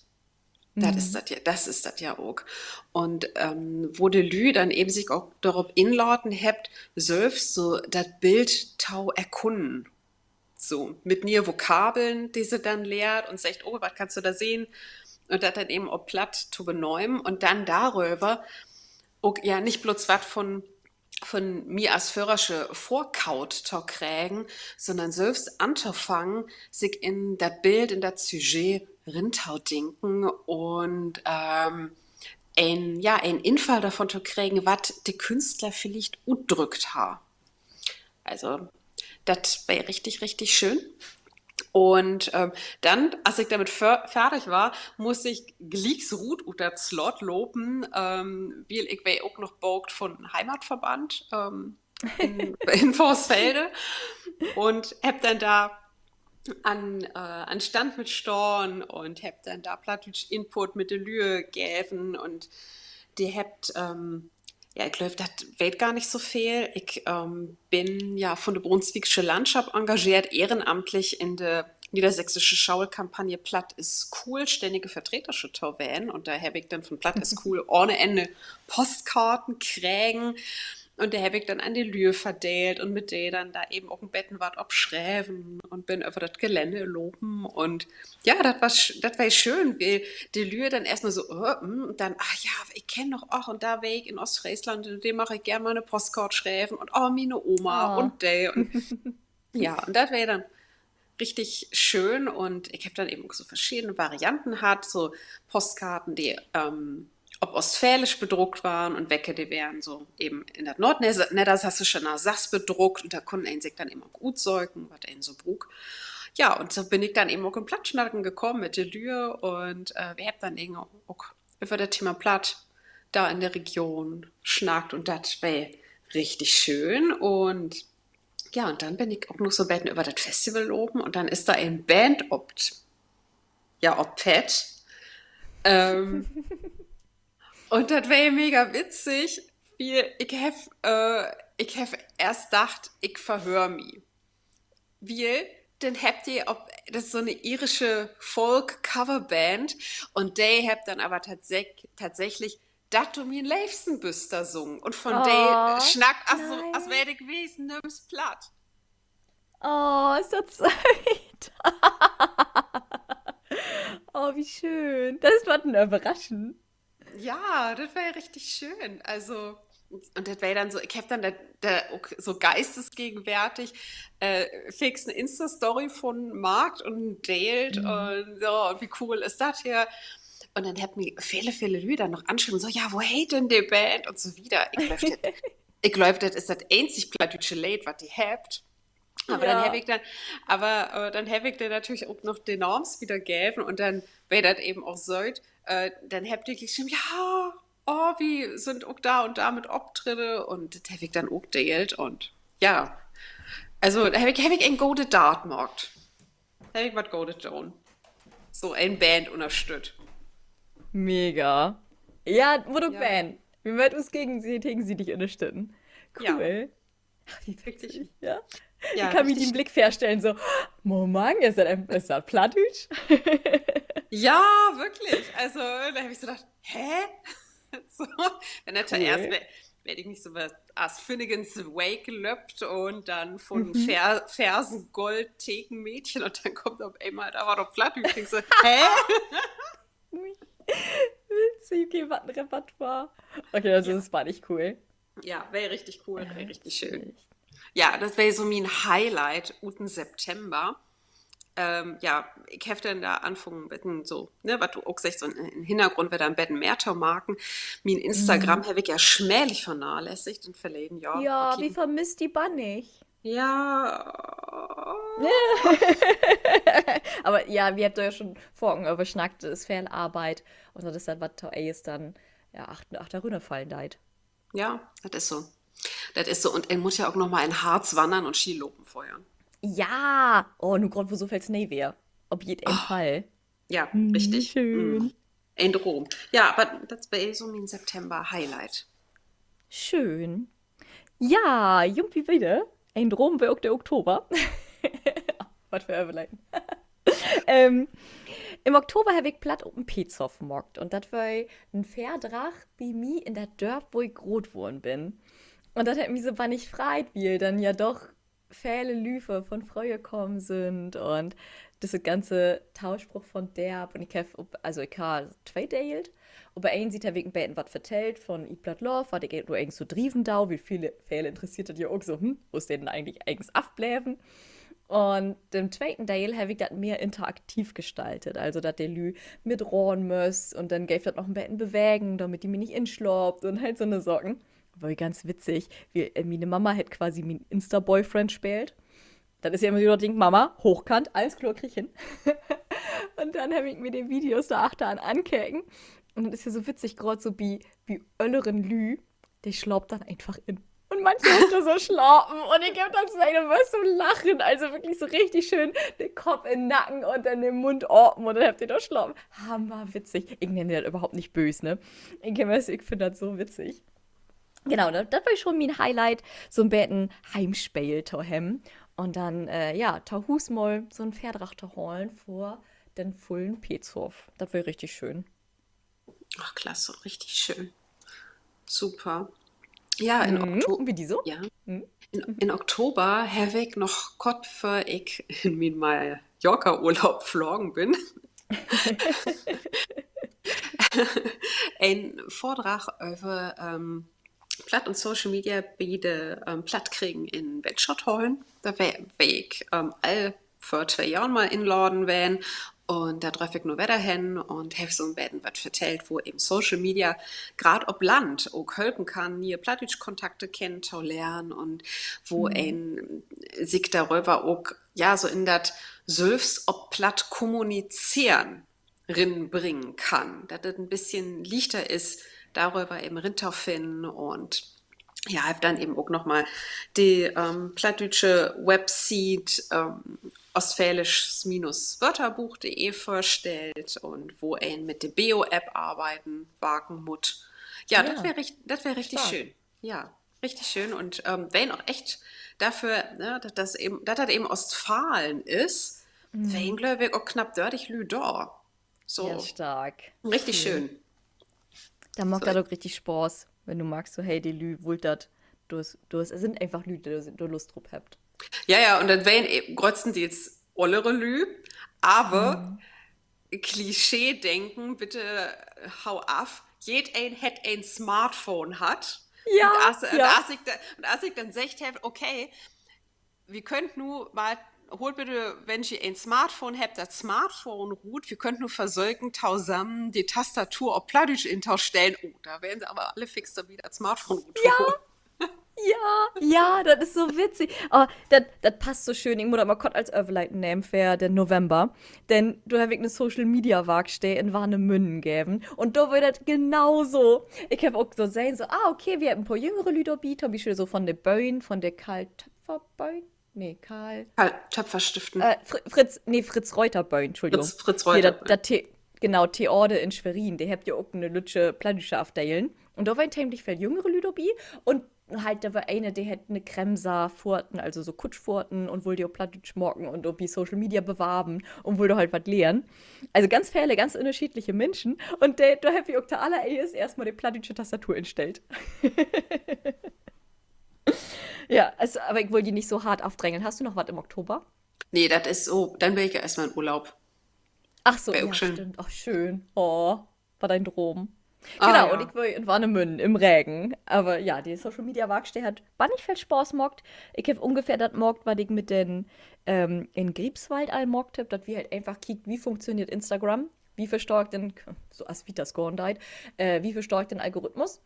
Dat is dat ja, dat is dat ja ok. Un wo de Lüüd denn even sik ok dorop inlaten hebbt, sülvst so dat Bild to erkunnen. So, mit ne'e Vokabeln, de se denn lehrt un seggt: Oh, wat kannst du dor sehn? Un dat denn even op Platt to benehmen un denn doröver ok, ja, nich blots wat von, von mi as Föhrersche vorkaut to kriegen, sünnern sülvst antofangen, sik in dat Bild, in dat Sujet rintodenken un, ähm, en, ja, en Infall dorvon to kriegen, wat de Künstler villicht utdrückt harr. Also, dat weer richtig, richtig schöön. Un, ähm, denn, as ik dormit fer-, fertig weer, muss ik glieks rut ut dat Slott lopen, ähm, wiel ik weer ok noch bookt von Heimatverband, ähm, in, in Vorsfelde. Un hebb denn dor an, äh, an Stand mit stahn un hebb denn dor plattdüütsch Input mit de Lüe geven un de hebbt, ähm, ja, ik glööv, dat weet gor nich so veel. Ik, ähm, bün ja von de Brunswicksche Landschap engageert, ehrenamtlich in de Niedersächsische Schoolkampagne Platt is cool, stännige Vertretersche to ween. Un dor heff ik denn von Platt is cool ohne Enne Postkarten kregen. Un de heff ik denn an de Lüe verdeelt un mit de denn dor even ok en beten wat op schreven un bün över dat Gelände lopen. Un ja, dat was, dat weer schöön, wiel de Lüe denn eerstmal so, äh, hm, un denn, ah ja, ik kenn noch, ach, un dor weer ik in Oostfreesland, de mag ik geern mal 'ne Postkaart schrieven un, oh, miene Oma un de un ja, un dat weer denn richtig schöön un ik heff denn even ok so verschedene Varianten hatt, so Postkarten, de, ähm, op Oostfäälsch bedruckt weren un wecke, de weren so even in dat Noordneddersassische, na Sass bedruckt un dor kunn een sik denn even ok utsöken, wat een so bruukt. Ja, un so bün ik denn even ok in Plattsnacken kamen mit de Lüe un, äh, wi hebbt denn even ok över dat Thema Platt dor in de Region snackt un dat weer richtig schöön un ja, un denn bün ik ok noch so 'n beten över dat Festival lopen un denn is dor en Band op, ja, optreden. Ähm, un dat weer mega witzig, wiel ik heff, äh, ik heff eerst dacht, ik verhöör mi. Wiel, denn hebbt de op, dat is so 'ne irische Folk-Coverband un de hebbt denn aver tatsäch-, tatsächlich Dat du mien Leevsten büst dor sungen. Un von de snackt, as so, as weet ik, wiss nüms Platt. Oh, is dat sööt. Oh, wie schöön. Dat is wat en Överraschen. Ja, dat weer richtig schöön. Also, un dat weer denn so, ik heff denn dat, dat ok so geistesgegenwärtig, äh, fix 'ne Insta-Story vun maakt un deelt un so, un wie cool is dat hier? Un denn hebbt mi vele, vele Lüüd denn noch anschreven, so: Ja, wo heet denn de Band? Un so wieder. Ik glööv, dat, ik glööv, dat is dat eenzig plattdüütsche Leed, wat de hebbt. Aver denn heff ik denn, aver, äh, denn heff ik denn natürlich ok noch de Naams wiedergeven un denn weer dat even ok so, äh, denn hebbt de geschreven, ja, oh, wi sünd ok dor un dor mit Optritte un dat heff ik denn ok deelt un ja. Also, heff ik, heff ik en gode Daad maakt. Heff ik wat Godes doon. So, en Band ünnerstütt. Mega. Ja, mutt ok ween. Wi mööt us gegen-, gegensietig ünnerstütten. Cool. Ach, wie witzig, ja. Ik kann mi dien Blick vörstellen, so, Momang, is dat, is dat Plattdüütsch? Ja, wirklich. Also, dor heff ik so dacht, hä? So, wenn dat toeerst, weet ik nich, so wat as Finnegans Wake löppt un denn vun Fersengold Thekenmädchen un denn kummt op eenmal dor wat op Plattdüütsch. Ik so, hä? Witzig, okay, wat en Repertoire. Okay, dat is bannig cool. Ja, weer richtig cool, weer richtig schöön. Ja, dat weer so mien Highlight ut den September. Ähm, ja, ik heff denn dor anfungen, beten so, ne, wat du ok seggst, so in, in Hinnergrund wedder en beten mehr to maken. Mien Instagram heff ik ja schmählich vernalässigt in verleden Johr. Ja, wi vermisst di bannig. Ja. Aver ja, wi hebbt dor ja schon faken över snackt, dat is veel Arbeit. Un dat is dat, wat toeerst denn, ja, achter-, achterünnerfallen deit. Ja, dat is so. Dat is so. Un een mutt ja ok noch mal in Harz wannern un Ski lopen vörher. Ja, oh, nu graad, wo so veel Snee weer. Op jeden Fall. Ja, richtig. Schöön. En Droom. Ja, aver dat weer so mien September-Highlight. Schöön. Ja, jump wi wieder. En Droom weer ok de Oktober. Wat för Överleiden. Ähm, in Oktober heff ik Platt op 'n Peetshoff maakt. Un dat weer en Vördrag bi mi in dat Dörp, wo ik groot worrn bün. Un dat hett mi so bannig freit, wiel denn ja doch vele Lüüd von fröher kamen sünd un düsse ganze Tauspruch von Dörp. Un ik heff op, also ik harr tweedeelt. Op de een Siet heff ik en beten wat vertellt von Eat Platt Love, wat ik nu egens so drieven do, wiel vele, vele interesseert dat ja ok so, hm, wo is de denn egentlich, egens afbleven? Un den tweeten Deel heff ik dat mehr interaktiv gestaltet. Also, dat de Lüüd mit ran mööt un denn geev dat noch en beten Bewegen, dormit de mi nich inslaapt un halt so 'ne Saken. Weer ganz witzig, wiel, äh, miene Mama hett quasi mien Insta-Boyfriend speelt. Dat is ja immer so dat Ding, Mama, hoochkant, allens kloor, krieg ik hen. Un denn heff ik mi de Videos dor achter an ankeken. Un dat is ja so witzig, graad so bi, bi ölleren Lüüd, de slaapt denn eenfach in. Un manche hebbt dor so slapen. Un ik heff dat sehn un musst so lachen. Also wirklich so richtig schöön de Kopp in Nacken un denn de Mund apen un denn hebbt de dor slapen. Hammerwitzig. Ik meen dat överhaupt nich böös, ne? Ik, ik finn dat so witzig. Genau, dat, dat weer schon mien Highlight, so 'n beten Heimspeel to hebben. Un denn, äh, ja, to Huus mal so 'n Vördrag to holen vör den vullen Peetshoff. Dat weer richtig schöön. Ach, klasse, richtig schöön. Super. Ja, in Okto-, wie di so? Ja. In, in Oktober heff ik noch kort vör ik in mien Mallorca-Urlaub flagen bün, en Vördrag över, ähm, Platt un Social Media bi de, ähm, Plattkringen in Wetschot hollen. Dor weer, weer ik, ähm, al vör twee Johren mal inladen ween. Un dor dröff ik nu wedder hen un heff so 'n beten wat vertellt, wo even Social Media graad op Land ok helpen kann, ne'e plattdüütsch Kontakte kennen to lehren un wo een sik doröver ok, ja, so in dat sülvst op Platt kommunizeren rinbringen kann. Dat dat en beten lichter is, doröver even rintofinnen un ja, heff denn even ok noch mal de, ähm, plattdüütsche Websiet, ähm, ostfälisch minus wörterbuch punkt de vörstellt un wo een mit de Beo-App arbeiden, warken mutt. Ja, dat weer richt-, dat weer richtig schöön. Ja, richtig schöön. Un, ähm, weren ok echt dorför, ne, dat dat even, dat dat even Ostfalen is, weren, glööv ik, ok knapp dörtig Lüüd dor. So. Richtig schöön. Denn maakt dat ok richtig Spaaß, wenn du markst, so, hey, de Lüüd wüllt dat, dor is, dor is, sünd eenfach Lüüd, de dor Lust drup hebbt. Ja, ja, un dat weren e-, gröttstendeels ollere Lüüd, aver Klischeedenken, bitte hau af. Jedeen hett en Smartphone hatt. Un as, un as ik denn seggt heff, okay, wi köönt nu mal, haalt bitte, wenn ji en Smartphone hebbt, dat Smartphone rut, wi köönt nu versöken, tosamen de Tastatur op Plattdüütsch intostellen. Oh, dor weren se aver alle fix dorbi, dat Smartphone rut. Ja, ja, dat is so witzig. Oh, dat, dat passt so schöön. Ik mutt dat mal kort as Överleiden nehmen för den November. Denn dor heff ik 'ne Social-Media-Warksteed in Warnemünn geven. Un dor weer dat genau so. Ik heff ok so sehn, so, ah, okay, wi hebbt en poor jüngere Lüüd dorbi, to'n Bispeel so von de Böhn, von de Karl-Töpfer-Böhn? Nee, Karl. Karl-Töpfer-Stiftung. Äh, Fri-, Fritz, nee, Fritz-Reuter-Böhn, Entschuldigung. Fritz-Reuter-Böhn. Dat, dat Theater in Schwerin, de hebbt ja ok 'ne lüttje plattdüütsche Afdelen. Un dor weren temlich veel jüngere Lüüd dorbi. Un halt, dor weer een, de hett 'ne Kremser-Fohrten, also so Kutschfohrten, un wull de op Plattdüütsch maken un op Social Media bewarven un wull dor halt wat lehren. Also ganz vele, ganz ünnerscheedliche Minschen. Un de, dor hebbt wi ok to allereerst eerstmal de plattdüütsche Tastatur instellt. Ja, also, aver ik wull di nich so hart afdrängeln. Hest du noch wat in'n Oktober? Nee, dat is so, denn bün ik ja eerstmal in Urlaub. Ach so, ja, stimmt. Och, schöön. Oh, wat en Droom. Genau, un ik weer in Warnemünn in'n Regen. Aver ja, de Social-Media-Warksteed hett bannig veel Spaaß maakt. Ik heff ungefähr dat maakt, wat ik mit den, ähm, in Griepswald al maakt heff, dat wi halt eenfach kiekt, wie funktioneert Instagram? Wie verstarkt den, so as wi dat gahn deit, äh, wie verstarkt den Algorithmus?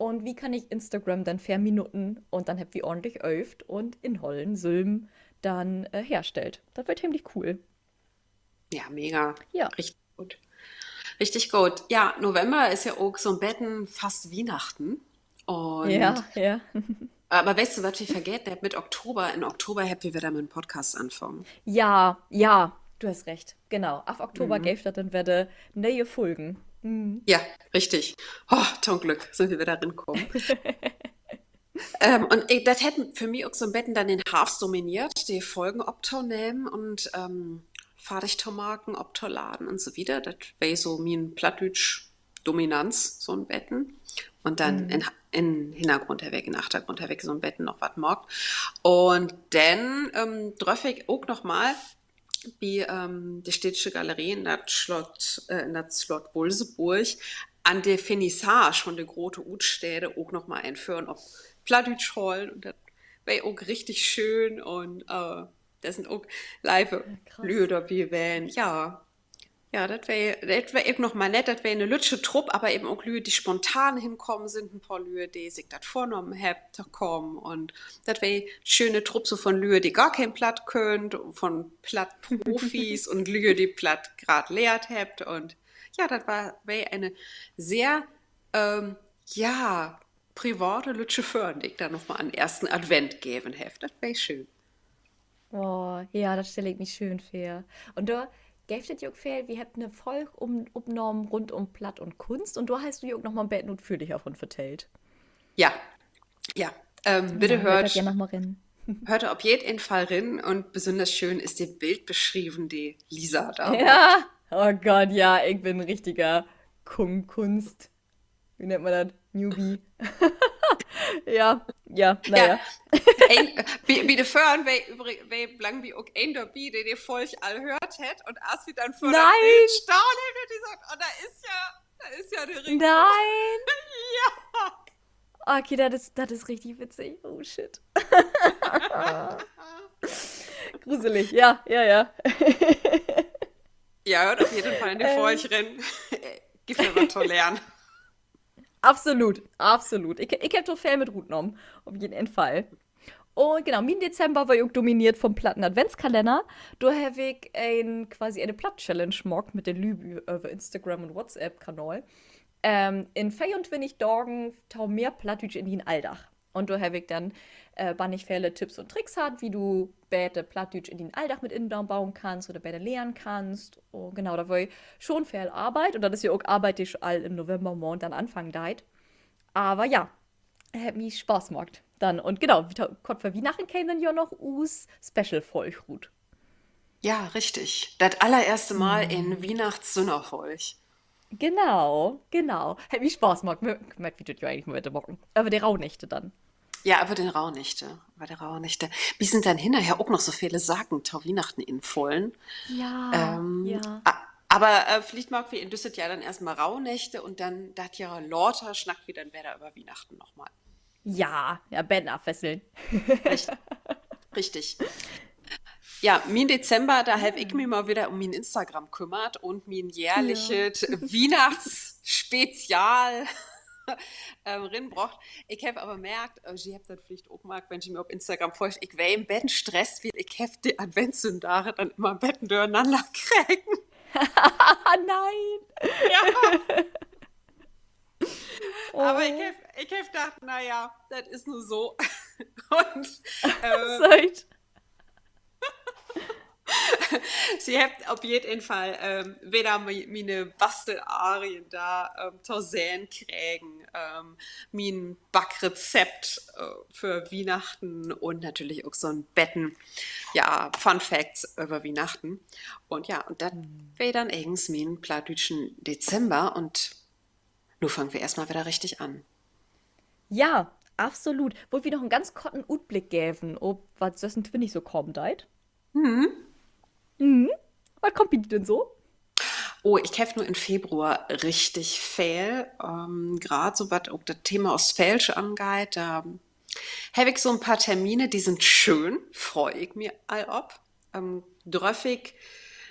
Un wie kann ik Instagram denn för mi nutzen? Un denn hebbt wi ordentlich öövt un Inhollen sülm denn, äh, herstellt. Dat weer temlich cool. Ja, mega. Ja. Richtig goot. Richtig goot. Ja, November is ja ok so 'n beten fast Wiehnachten. Un, ja, ja. Aver weetst du, wat wi vergeten hebbt? Mit Oktober, in Oktober hebbt wi wedder mit 'n Podcast anfungen. Ja, ja, du hest recht. Genau. Af Oktober geev dat denn wedder ne'e Folgen. Ja, richtig. Oh, to'n Glück sünd wi wedder rinkamen. Ähm, un, äh, dat hett för mi ok so 'n beten denn den Harvst domineert, de Folgen optonehmen. Un, ähm, fardig to maken, optoladen un so wieder. Dat weer so mien Plattdüütsch-Dominanz, so 'n beten. Un denn in, in Hinnergrund heff ik, in Achtergrund heff ik so 'n beten noch wat maakt. Un denn, ähm, dröff ik ok noch mal bi, ähm, de Städtische Galerie in dat Slott, äh, in dat Slott Wolfsburg an de Finissage von de grote Utstede ok noch mal en Vörn op Plattdüütsch hollen. Un dat weer ok richtig schöön un, äh, dor sünd ok leive Lüe dorbi ween. Ja. Ja, dat weer, dat weer even noch mal nett. Dat weer 'ne lüttje Trupp, aver even ok Lüe, de spontan henkamen sünd. En poor Lüe, de sik dat vörnahmen hebbt to kamen. Un dat weer schöne Trupp so von Lüe, de gor keen Platt köönt, von Plattprofis un Lüe, de Platt graad lehrt hebbt. Un ja, dat weer, weer ene sehr, ähm, ja, private lüttje Vörn, de ik denn noch mal an eersten Advent geven heff. Dat weer schöön. Oh, ja, dat stell ik mi schöön vör. Un dor geev dat ja ok veel, wi hebbt 'ne Folg um, opnahmen rund um Platt un Kunst un dor hest du ja ok noch mal 'n beten utföhrlicher von vertellt. Ja, ja. Ähm, bitte höört, ja, noch mal rin. Höört op jeden Fall rin un besünners schöön is de Bildbeschrieven, de Lisa dor maakt. Oh Gott, ja, ik bün en richtiger Kun-, Kunst, wo nennt man dat? Newbie. Ja, ja, na ja. Bi, bi de Vörn weer üvrig-, weer blangenbi ok een dorbi, de de Folg al höört hett un as wi denn vör dat Bild stahn, hett de seggt: Oh, dor is ja, dor is ja de Ring. Nein. Ja. Okay, dat is, dat is richtig witzig. Oh, shit. Gruselig, ja, ja, ja. Ja, höört op jeden Fall in de Folg rin. Gifft ja wat to lehren. Absolut, absolut. Ik, ik heff dor veel mit rutnahmen, op jeden Fall. Un genau, mien Dezember weer ok domineert von Platten-Adventskalenner. Dor heff ik en, quasi ene Platt-Challenge maakt mit de Lüüd över Instagram un WhatsApp-Kanal. Ähm, in veeruntwintig Dagen to mehr Plattdüütsch in dien Alldag. Un dor heff ik denn, äh, bannig vele Tipps un Tricks hatt, wo du beter Plattdüütsch in dien Alldag mit inbauen kannst oder beter lehren kannst. Un genau, dat weer schon veel Arbeit. Un dat is ja ok Arbeit, de al in Novembermaand denn anfangen deit. Aver ja, hett mi Spaaß maakt denn. Un genau, kort vör Wiehnachten keem denn ja noch us Special-Folg rut. Ja, richtig. Dat allereerste Mal en Wiehnachtssünnerfolg. Genau, genau. Hett mi Spaaß maakt. Mööt wi dat ja egentlich mal wedder maken. Över de Rauhnächte denn. Ja, över de Rauhnächte. Över de Rauhnächte. Mi sünd denn hinnerher ok noch so vele Saken to Wiehnachten infullen. Ja, aver, äh, villicht maakt wi in düsset Johr denn eerstmal Rauhnächte un denn dat Johr later snackt wi denn wedder över Wiehnachten noch mal. Ja, ja, beten afwesseln. Richtig. Ja, mien Dezember, dor heff ik mi mal wedder um mien Instagram kümmert un mien jährlichet Wiehnachtsspezial, ähm, rinbrocht. Ik heff aver markt, äh, ji hebbt dat villicht ok markt, wenn ji mi op Instagram folgt, ik weer en beten stresst, wiel ik heff de Adventssünndaag denn jümmer en beten dörenanner kregen. Nein! Ja. Aver ik heff, ik heff dacht, na ja, dat is nu so. Un, äh, ji hebbt op jeden Fall, ähm, wedder mi-, miene Bastelarien dor, ähm, to sehn kregen, ähm, mien Backrezept, äh, för Wiehnachten un natürlich ok so'n beten, ja, Fun Facts över Wiehnachten. Un ja, un dat weer denn egens mien plattdüütschen Dezember un nu fangt wi eerstmal wedder richtig an. Ja, absolut. Wullt wi noch en ganz korten Utblick geven op wat sössuntwintig so kamen deit? Wat kummt bi di denn so? Oh, ik heff nu in Februar richtig veel, ähm, graad so wat ok dat Thema Oostfäälsch angeiht, dor heff ik so 'n poor Termine, de sünd schöön, frei ik mi al op. Ähm, dröff ik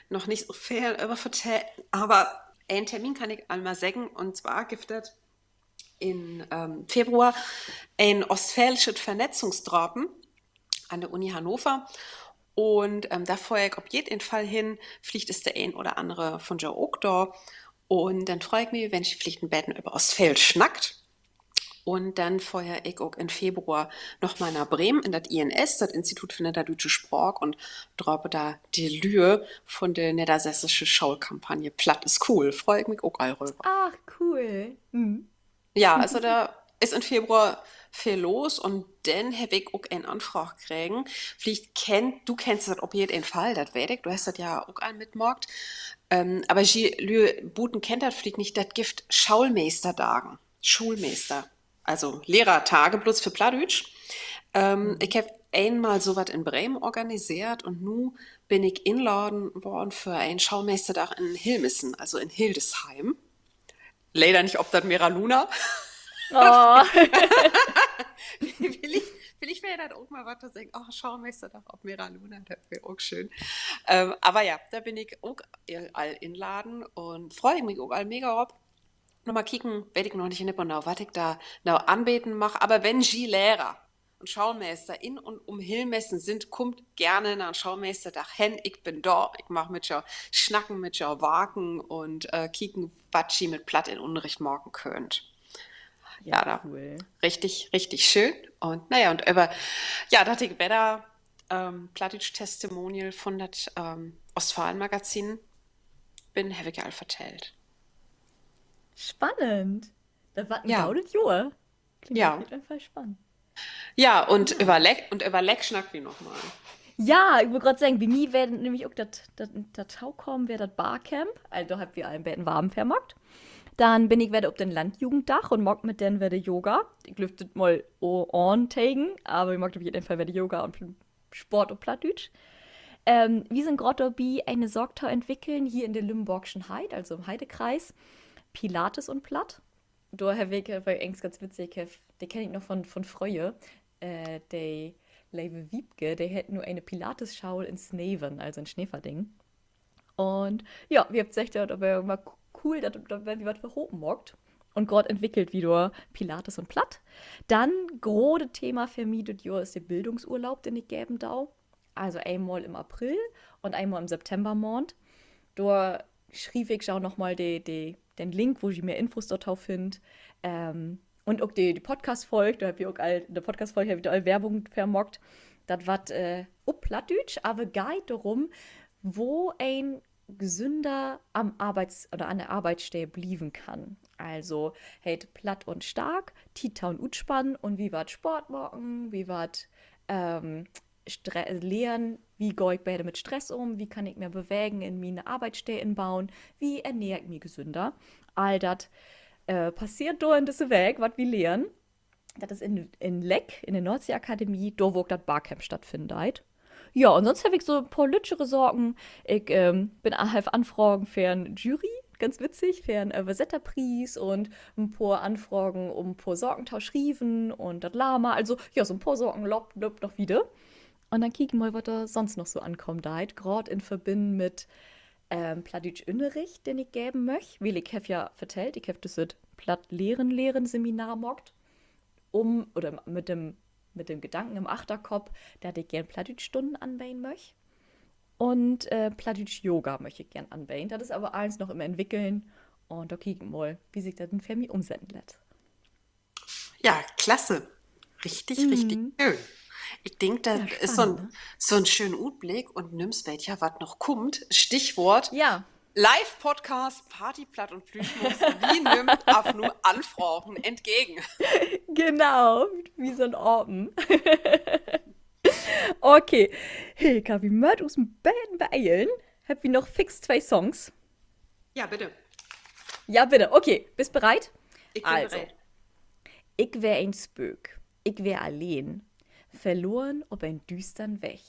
noch nich so veel över vertellen, aver een Termin kann ik al mal seggen, un zwar gifft dat in, ähm, Februar en oostfäälschet Vernetzungsdrapen an de Uni Hannover. Un, ähm, dor föhr ik op jeden Fall hen. Villicht is de een oder annere von jo ok dor. Un denn frei ik mi, wenn ji villicht en beten över Oostfäälsch snackt. Un denn föhr ik ok in Februar noch mal na Bremen in dat I N S, dat Institut för nedderdüütsche Spraak, un drap dor de Lüe von de neddersassische Schoolkampagne Platt is cool. Frei ik mi ok al röver. Ach, cool. Ja, also dor is in Februar veel los un denn heff ik ok en Anfraag kregen. Villicht kennt, du kennst dat op jeden Fall, dat weet ik. Du hest dat ja ok al mitmaakt. Ähm, aver ji Lüe buten kennt dat villicht nich, dat gifft Schoolmeesterdagen. Schoolmeester. Also Lehrertage, blots för Plattdüütsch. Ähm, ik heff eenmal so wat in Bremen organiseert un nu bün ik inladen worrn för en Schoolmeesterdag in Hilmissen, also in Hildesheim. Leider nich op dat Mera Luna. Villicht, villicht weer dat ok mal wat to seggen, oh, Schoolmeesterdag op Mera Luna, dat weer ok schöön. Ähm, aver ja, dor bün ik ok al inladen un frei ik mi ok al mega op. Noch mal kieken, weet ik noch nich nipp un nau, wat ik dor noch anbeden mag. Aver wenn ji Lehrer un Schoolmeester in un üm Hilmissen sünd, kummt geern na 'n Schoolmeesterdag hen. Ik bün dor. Ik mag mit jo snacken, mit jo warken un, äh, kieken, wat ji mit Platt in Ünnerricht maken köönt. Ja, richtig, richtig schöön. Un, na ja, un över, ja, dat ik wedder, ähm, Plattdüütsch-Testimonial vun dat, ähm, Ostfalen-Magazin bün, heff ik ja al vertellt. Spannend. Dat warrt en godet Johr. Klingt op jeden Fall spannend. Ja, un över Leck, un över Leck snackt wi noch mal. Ja, ik wull graad seggen, bi mi weer nämlich ok dat, dat, dat Taukamen weer dat Barcamp. Also, dor hebbt wi al en beten Warven för maakt. Denn bün ik wedder op den Landjugenddag un maak mit den wedder Yoga. Ik glööv, dat mal o-, ahn tegen, aver wi maakt op jeden Fall wedder Yoga un Sport op Plattdüütsch. Ähm, wi sünd graad dorbi, ene Saak to entwickeln hier in de Lümborgschen Heid, also in'n Heidekreis. Pilates un Platt. Dor heff ik, äh, weer egens ganz witzig, ik heff, de kenn ik noch vun, vun fröher, äh, de leve Wiebke, de hett nu ene Pilatesschool in Snevern, also in Schneverdingen. Un ja, wi hebbt seggt, dat weer mal co-, cool, dat, dat, wenn wi wat tohopen maakt. Un graad entwickelt wi dor Pilates un Platt. Denn grote Thema för mi dit Johr is de Bildungsurlaub, den ik geven do. Also eenmal in'n April un eenmal in'n Septembermaand. Dor schriev ik jo noch mal de, de, den Link, wo ji mehr Infos dorto finnt. Ähm, un ok de, de Podcast-Folg, dor hebbt wi ok al, in de Podcast-Folg hebbt wi al Werbung för maakt. Dat warrt, äh, op Plattdüütsch, aver geiht dorum, wo een gesünder am Arbeits-, oder an de Arbeitssteed blieven kann. Also, heet Platt un Stark, Tiet to'n Utspannen un wi warrt Sport maken, wi warrt, ähm, Stre-, lehren, wie gah ik beter mit Stress üm, wie kann ik mehr Bewegen in miene Arbeitssteed inbauen, wie ernehr ik mi gesünder. All dat, äh, passeert dor in disse Week, wat wi lehren. Dat is in, in Leck, in de Noordsee-Akademie, dor wo ok dat Barcamp stattfinnen deit. Ja, un sonst heff ik so 'n poor lüttjere Saken. Ik, ähm, bün, heff Anfragen för 'n Jury, ganz witzig, för 'n Översetterpries un en poor Anfragen, üm en poor Saken to schrieven un dat Lama. Also, ja, so 'n poor Saken löppt, löppt noch wieder. Un denn kiek ik mal, wat dor sonst noch so ankamen deit. Graad in Verbinnen mit, ähm, Plattdüütsch-Ünnerricht, den ik geven möch. Wiel ik heff ja vertellt, ik heff düsset Platt-Lehren-Lehren-Seminar maakt. Üm, oder mit den, mit den Gedanken in'n Achterkopp, dat ik geern Plattdüütsch-Stunnen anbeden möch. Un, äh, Plattdüütsch-Yoga möch ik geern anbeden. Dat is aver allens noch in't Entwickeln. Un dor kiek ik mal, wie sik dat denn för mi ümsetten lett. Ja, klasse. Richtig, richtig schöön. Ik denk, dat is so 'n, so 'n schönen Utblick un nüms weet ja, wat noch kummt. Stichwoort Live-Podcast, Party, Platt un Plüschmors. Wi nehmt af nu Anfragen entgegen. Genau, wi sünd apen. Okay, Hilka, wi mööt us en beten beeilen. Hebbt wi noch fix twee Songs? Ja, bitte. Ja, bitte. Okay, büst bereit? Also, ik weer en Spöök. Ik weer alleen, verloren op en düüstern Weg.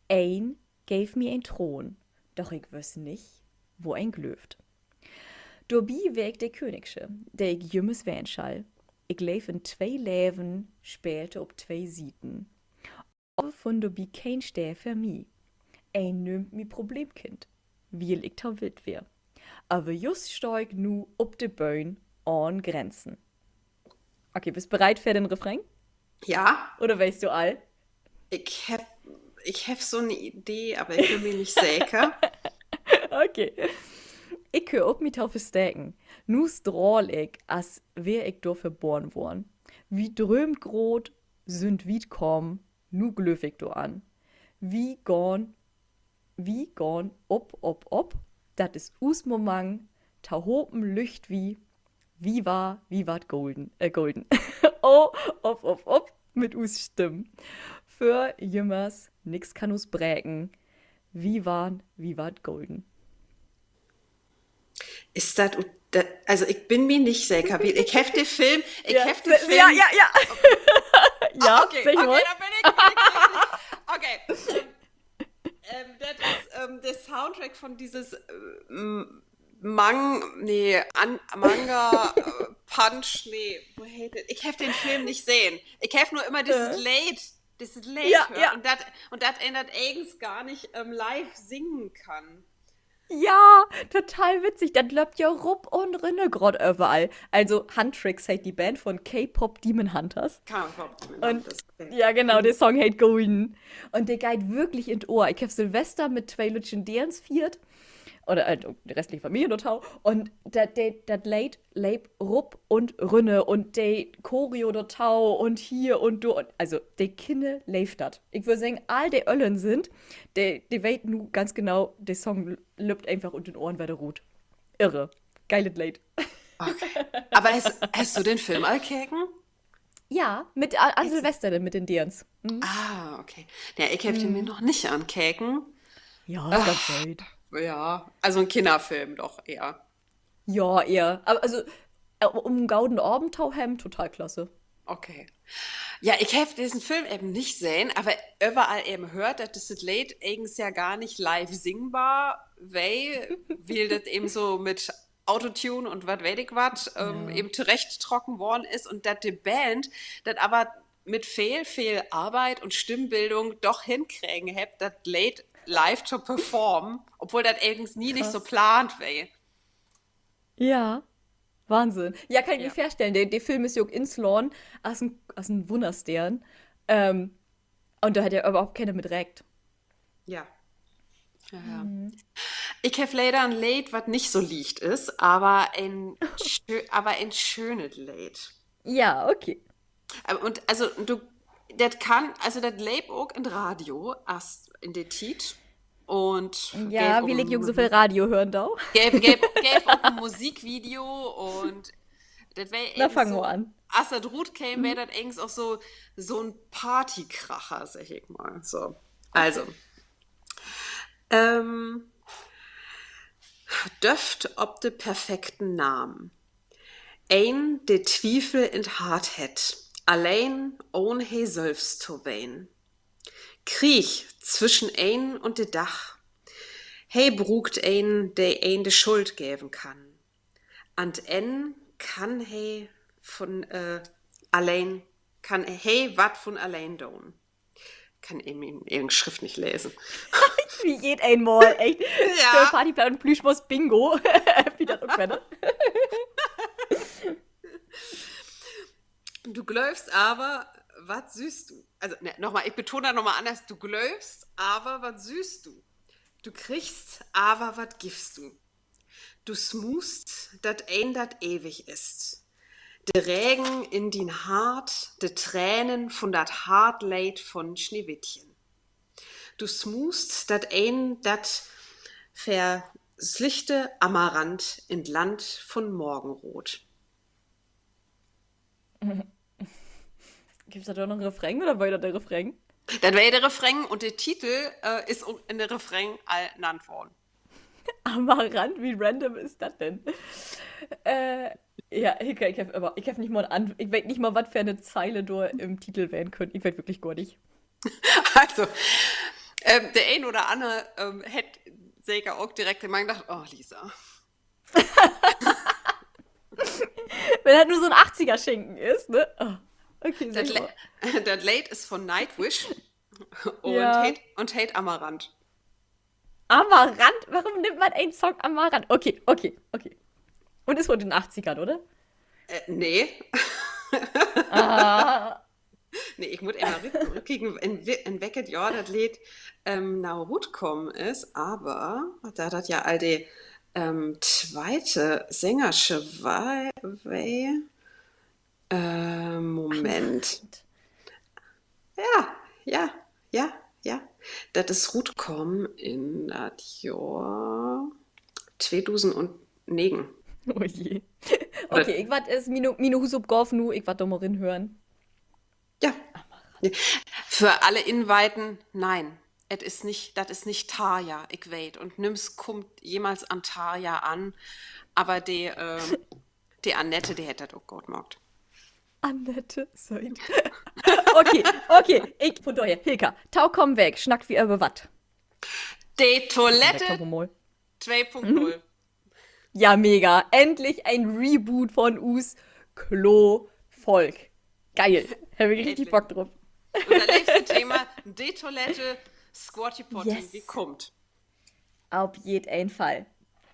Een geev mi en Troon, doch ik wüss nich, wo een glöövt. Dorbi weer ik de Königsche, de ik jümmers ween schall. Ik leev in twee Leven, speelte op twee Sieten. Aver funn dorbi keen Steed för mi. Een nöömt mi Problemkind, wiel ik to wild weer. Aver just stah ik nu op de Bühn ahn Grenzen. Okay, büst bereit för den Refrain? Ja. Oder weetst du all? Ik heff, ik heff so 'ne Idee, aver ik bün mi nich seker. Okay. Ik höör op, mi to versteken. Nu strahl ik, as weer ik dorför boren worrn. Wi dröömt groot, sünd wiet kamen, nu glööv ik doran. Wi gahn, wi gahn op, op, op. Dat is us Momang, tohopen lücht wi. Viva, vivat Golden, äh, Golden. Oh, op, op, op mit us Stimmen. För jümmers, nix kann us breken. Wi warrn, wi warrt golden. Is dat, also, ik bün mi nich seker, wiel ik heff de Film, ik heff de Film, ja, ja, ja. Ja, okay, segg mal. Okay, dor bün ik, bün ik, bün ik. Okay. Ähm, ähm, dat is, ähm, de Soundtrack von dieses, äh, m-, Mang-, nee, an-, Manga, äh, Punch, nee, wo heet dat? Ik heff den Film nich sehn. Ik heff nur immer disset Leed, disset Leed höört. Un dat, un dat een dat egens gor nich, ähm, live singen kann. Ja, total witzig. Dat löppt ja rup un rünner graad överall. Also, Huntrix heet de Band von K-Pop Demon Hunters. K-Pop Demon Hunters, okay. Ja, genau, de Song heet Golden. Un de geiht würklich in't Ohr. Ik heff Silvester mit twee lüttjen Deerns fiert. Oder halt ok de restliche Familie dortau. Un dat, de, dat Leed leep rup un rünner un de Choreo dortau un hier un dor. Also, de Kinner leevt dat. Ik wöör seggen, all de Öllern sünd, de, de weet nu ganz genau, de Song löppt eenfach ut den Ohren wedder rut. Irre. Geilet Leed. Aver hest, hest du den Film al keken? Ja, mit, a-, an Silvester denn mit den Deerns. Ah, okay. Ja, ik heff den mi noch nich ankeken. Ja, is ganz sööt. Ja, also en Kinnerfilm doch ehr. Ja, ehr. Aver also, äh, üm en goden Avend to hebben, total klasse. Okay. Ja, ik heff dissen Film even nich sehn, aver överall even höört, dat düsset Leed egens ja gor nich live singbar weer, wiel dat even so mit Autotune un wat weet ik wat, ähm, even torechttrocken worrn is un dat de Band dat aver mit veel, veel Arbeit un Stimmbildung doch henkregen hebbt, dat Leed live to performen, obwohl dat egens nie nich so plaant weer. Ja, Wahnsinn. Ja, kann ik mi vörstellen. De, de Film is ja ok inslahn as en, as en Wunnersteern. Ähm, un dor hett ja överhaupt keener mit rekent. Ja. Ik heff leider en Leed, wat nich so licht is, aver en schö-, aver en schönet Leed. Ja, okay. Aver, un, also, du, dat kann, also, dat leep ok in't Radio, as in de Tiet. Un ja, wiel ik ok so veel Radio hören do. Geev, geev, geev ok en Musikvideo un dat weer, na, fang mal an. As dat rutkeem, weer dat egens ok so, so 'n Partykracher, segg ik mal. So. Also. Ähm, döfft op de perfekten Namen. Een, de Twiefel in't Hart hett, alleen, ohn he sülvst to ween. Krieg twischen een un de Dag. He bruukt een, de een de Schuld geven kann. An't Enn kann he vun, äh, alleen, kann he wat vun alleen doon. Kann even, even Schrift nich lesen. Wie jedeen Mal, echt. Ja. För Partyplatt un Plüschmors Bingo. Wie dat ok wedder. Du glöövst aver, wat sühst du? Also, ne, nochmal, ik betoon dat nochmal anners. Du glöövst, aver wat sühst du? Du kriggst, aver wat giffst du? Du smuust, dat een dat ewig is. De Regen in dien Hart, de Tränen vun dat Hartleed vun Schneewittchen. Du smuust, dat een dat verslichte Amarant in't Land vun Morgenrot. Gifft dat dor noch en Refrain oder weer dat de Refrain? Dat weer de Refrain un de Titel, äh, is ok in de Refrain al nannt worrn. Amarant, wie random is dat denn? Äh, ja, ik, ik heff aver, ik heff nich mal en An-, ik weet nich mal, wat för 'ne Zeile dor in'n Titel ween kunn. Ik weet würklich gor nich. Also, ähm, de een oder anner, ähm, hett seker ok direkt in Magen dacht: Oh, Lisa. Wenn dat nu so 'n Achtziger-Schinken is, ne? Oh, okay, dat Leed is vun Nightwish un heet, un heet Amarant. Amarant? Warum nimmt man en Song Amarant? Okay, okay, okay. Un is woll ut den Achtzigern, oder? Äh, nee. Nee, ik mutt eenmal rü-, rükieken, in, in wecket Johr dat Leed, ähm, nau rutkamen is, aver dor dat ja al de, ähm, tweete Sängersche weer, weer, äh, Moment. Ja, ja, ja, ja. Dat is rutkamen in dat Johr tweedusend un negen. Oh je. Okay, ik warr, is miene, miene Huusopgaav nu, ik warr dor mal rinhören. Ja. För alle Inweihten, nein. Et is nich, dat is nich Tarja, ik weet. Un nüms kummt jemals an Tarja an. Aver de, äh, de Annette, de hett dat ok goot maakt. Annette, so. Okay, okay. Ik, vun dorher, Hilka, tokamen Week snackt wi över wat? De Toilette twee Punkt null. Ja, mega. Endlich en Reboot von us Klo-Volk. Geil. Heff ik richtig Bock drup. Unser leevste Thema, de Toilette, Squatty Potty, wi kummt. Op jeden Fall.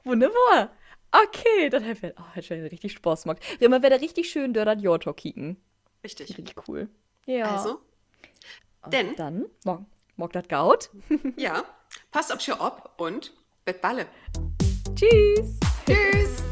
Wunnerbor. Okay, dat hett, oh, hett schon richtig Spaaß maakt. Wi hebbt wedder richtig schöön dör dat Johr to kieken. Richtig cool. Ja. Also, denn, maakt dat goot. Ja, passt op jo op un bet balle. Tschüss. Tschüss.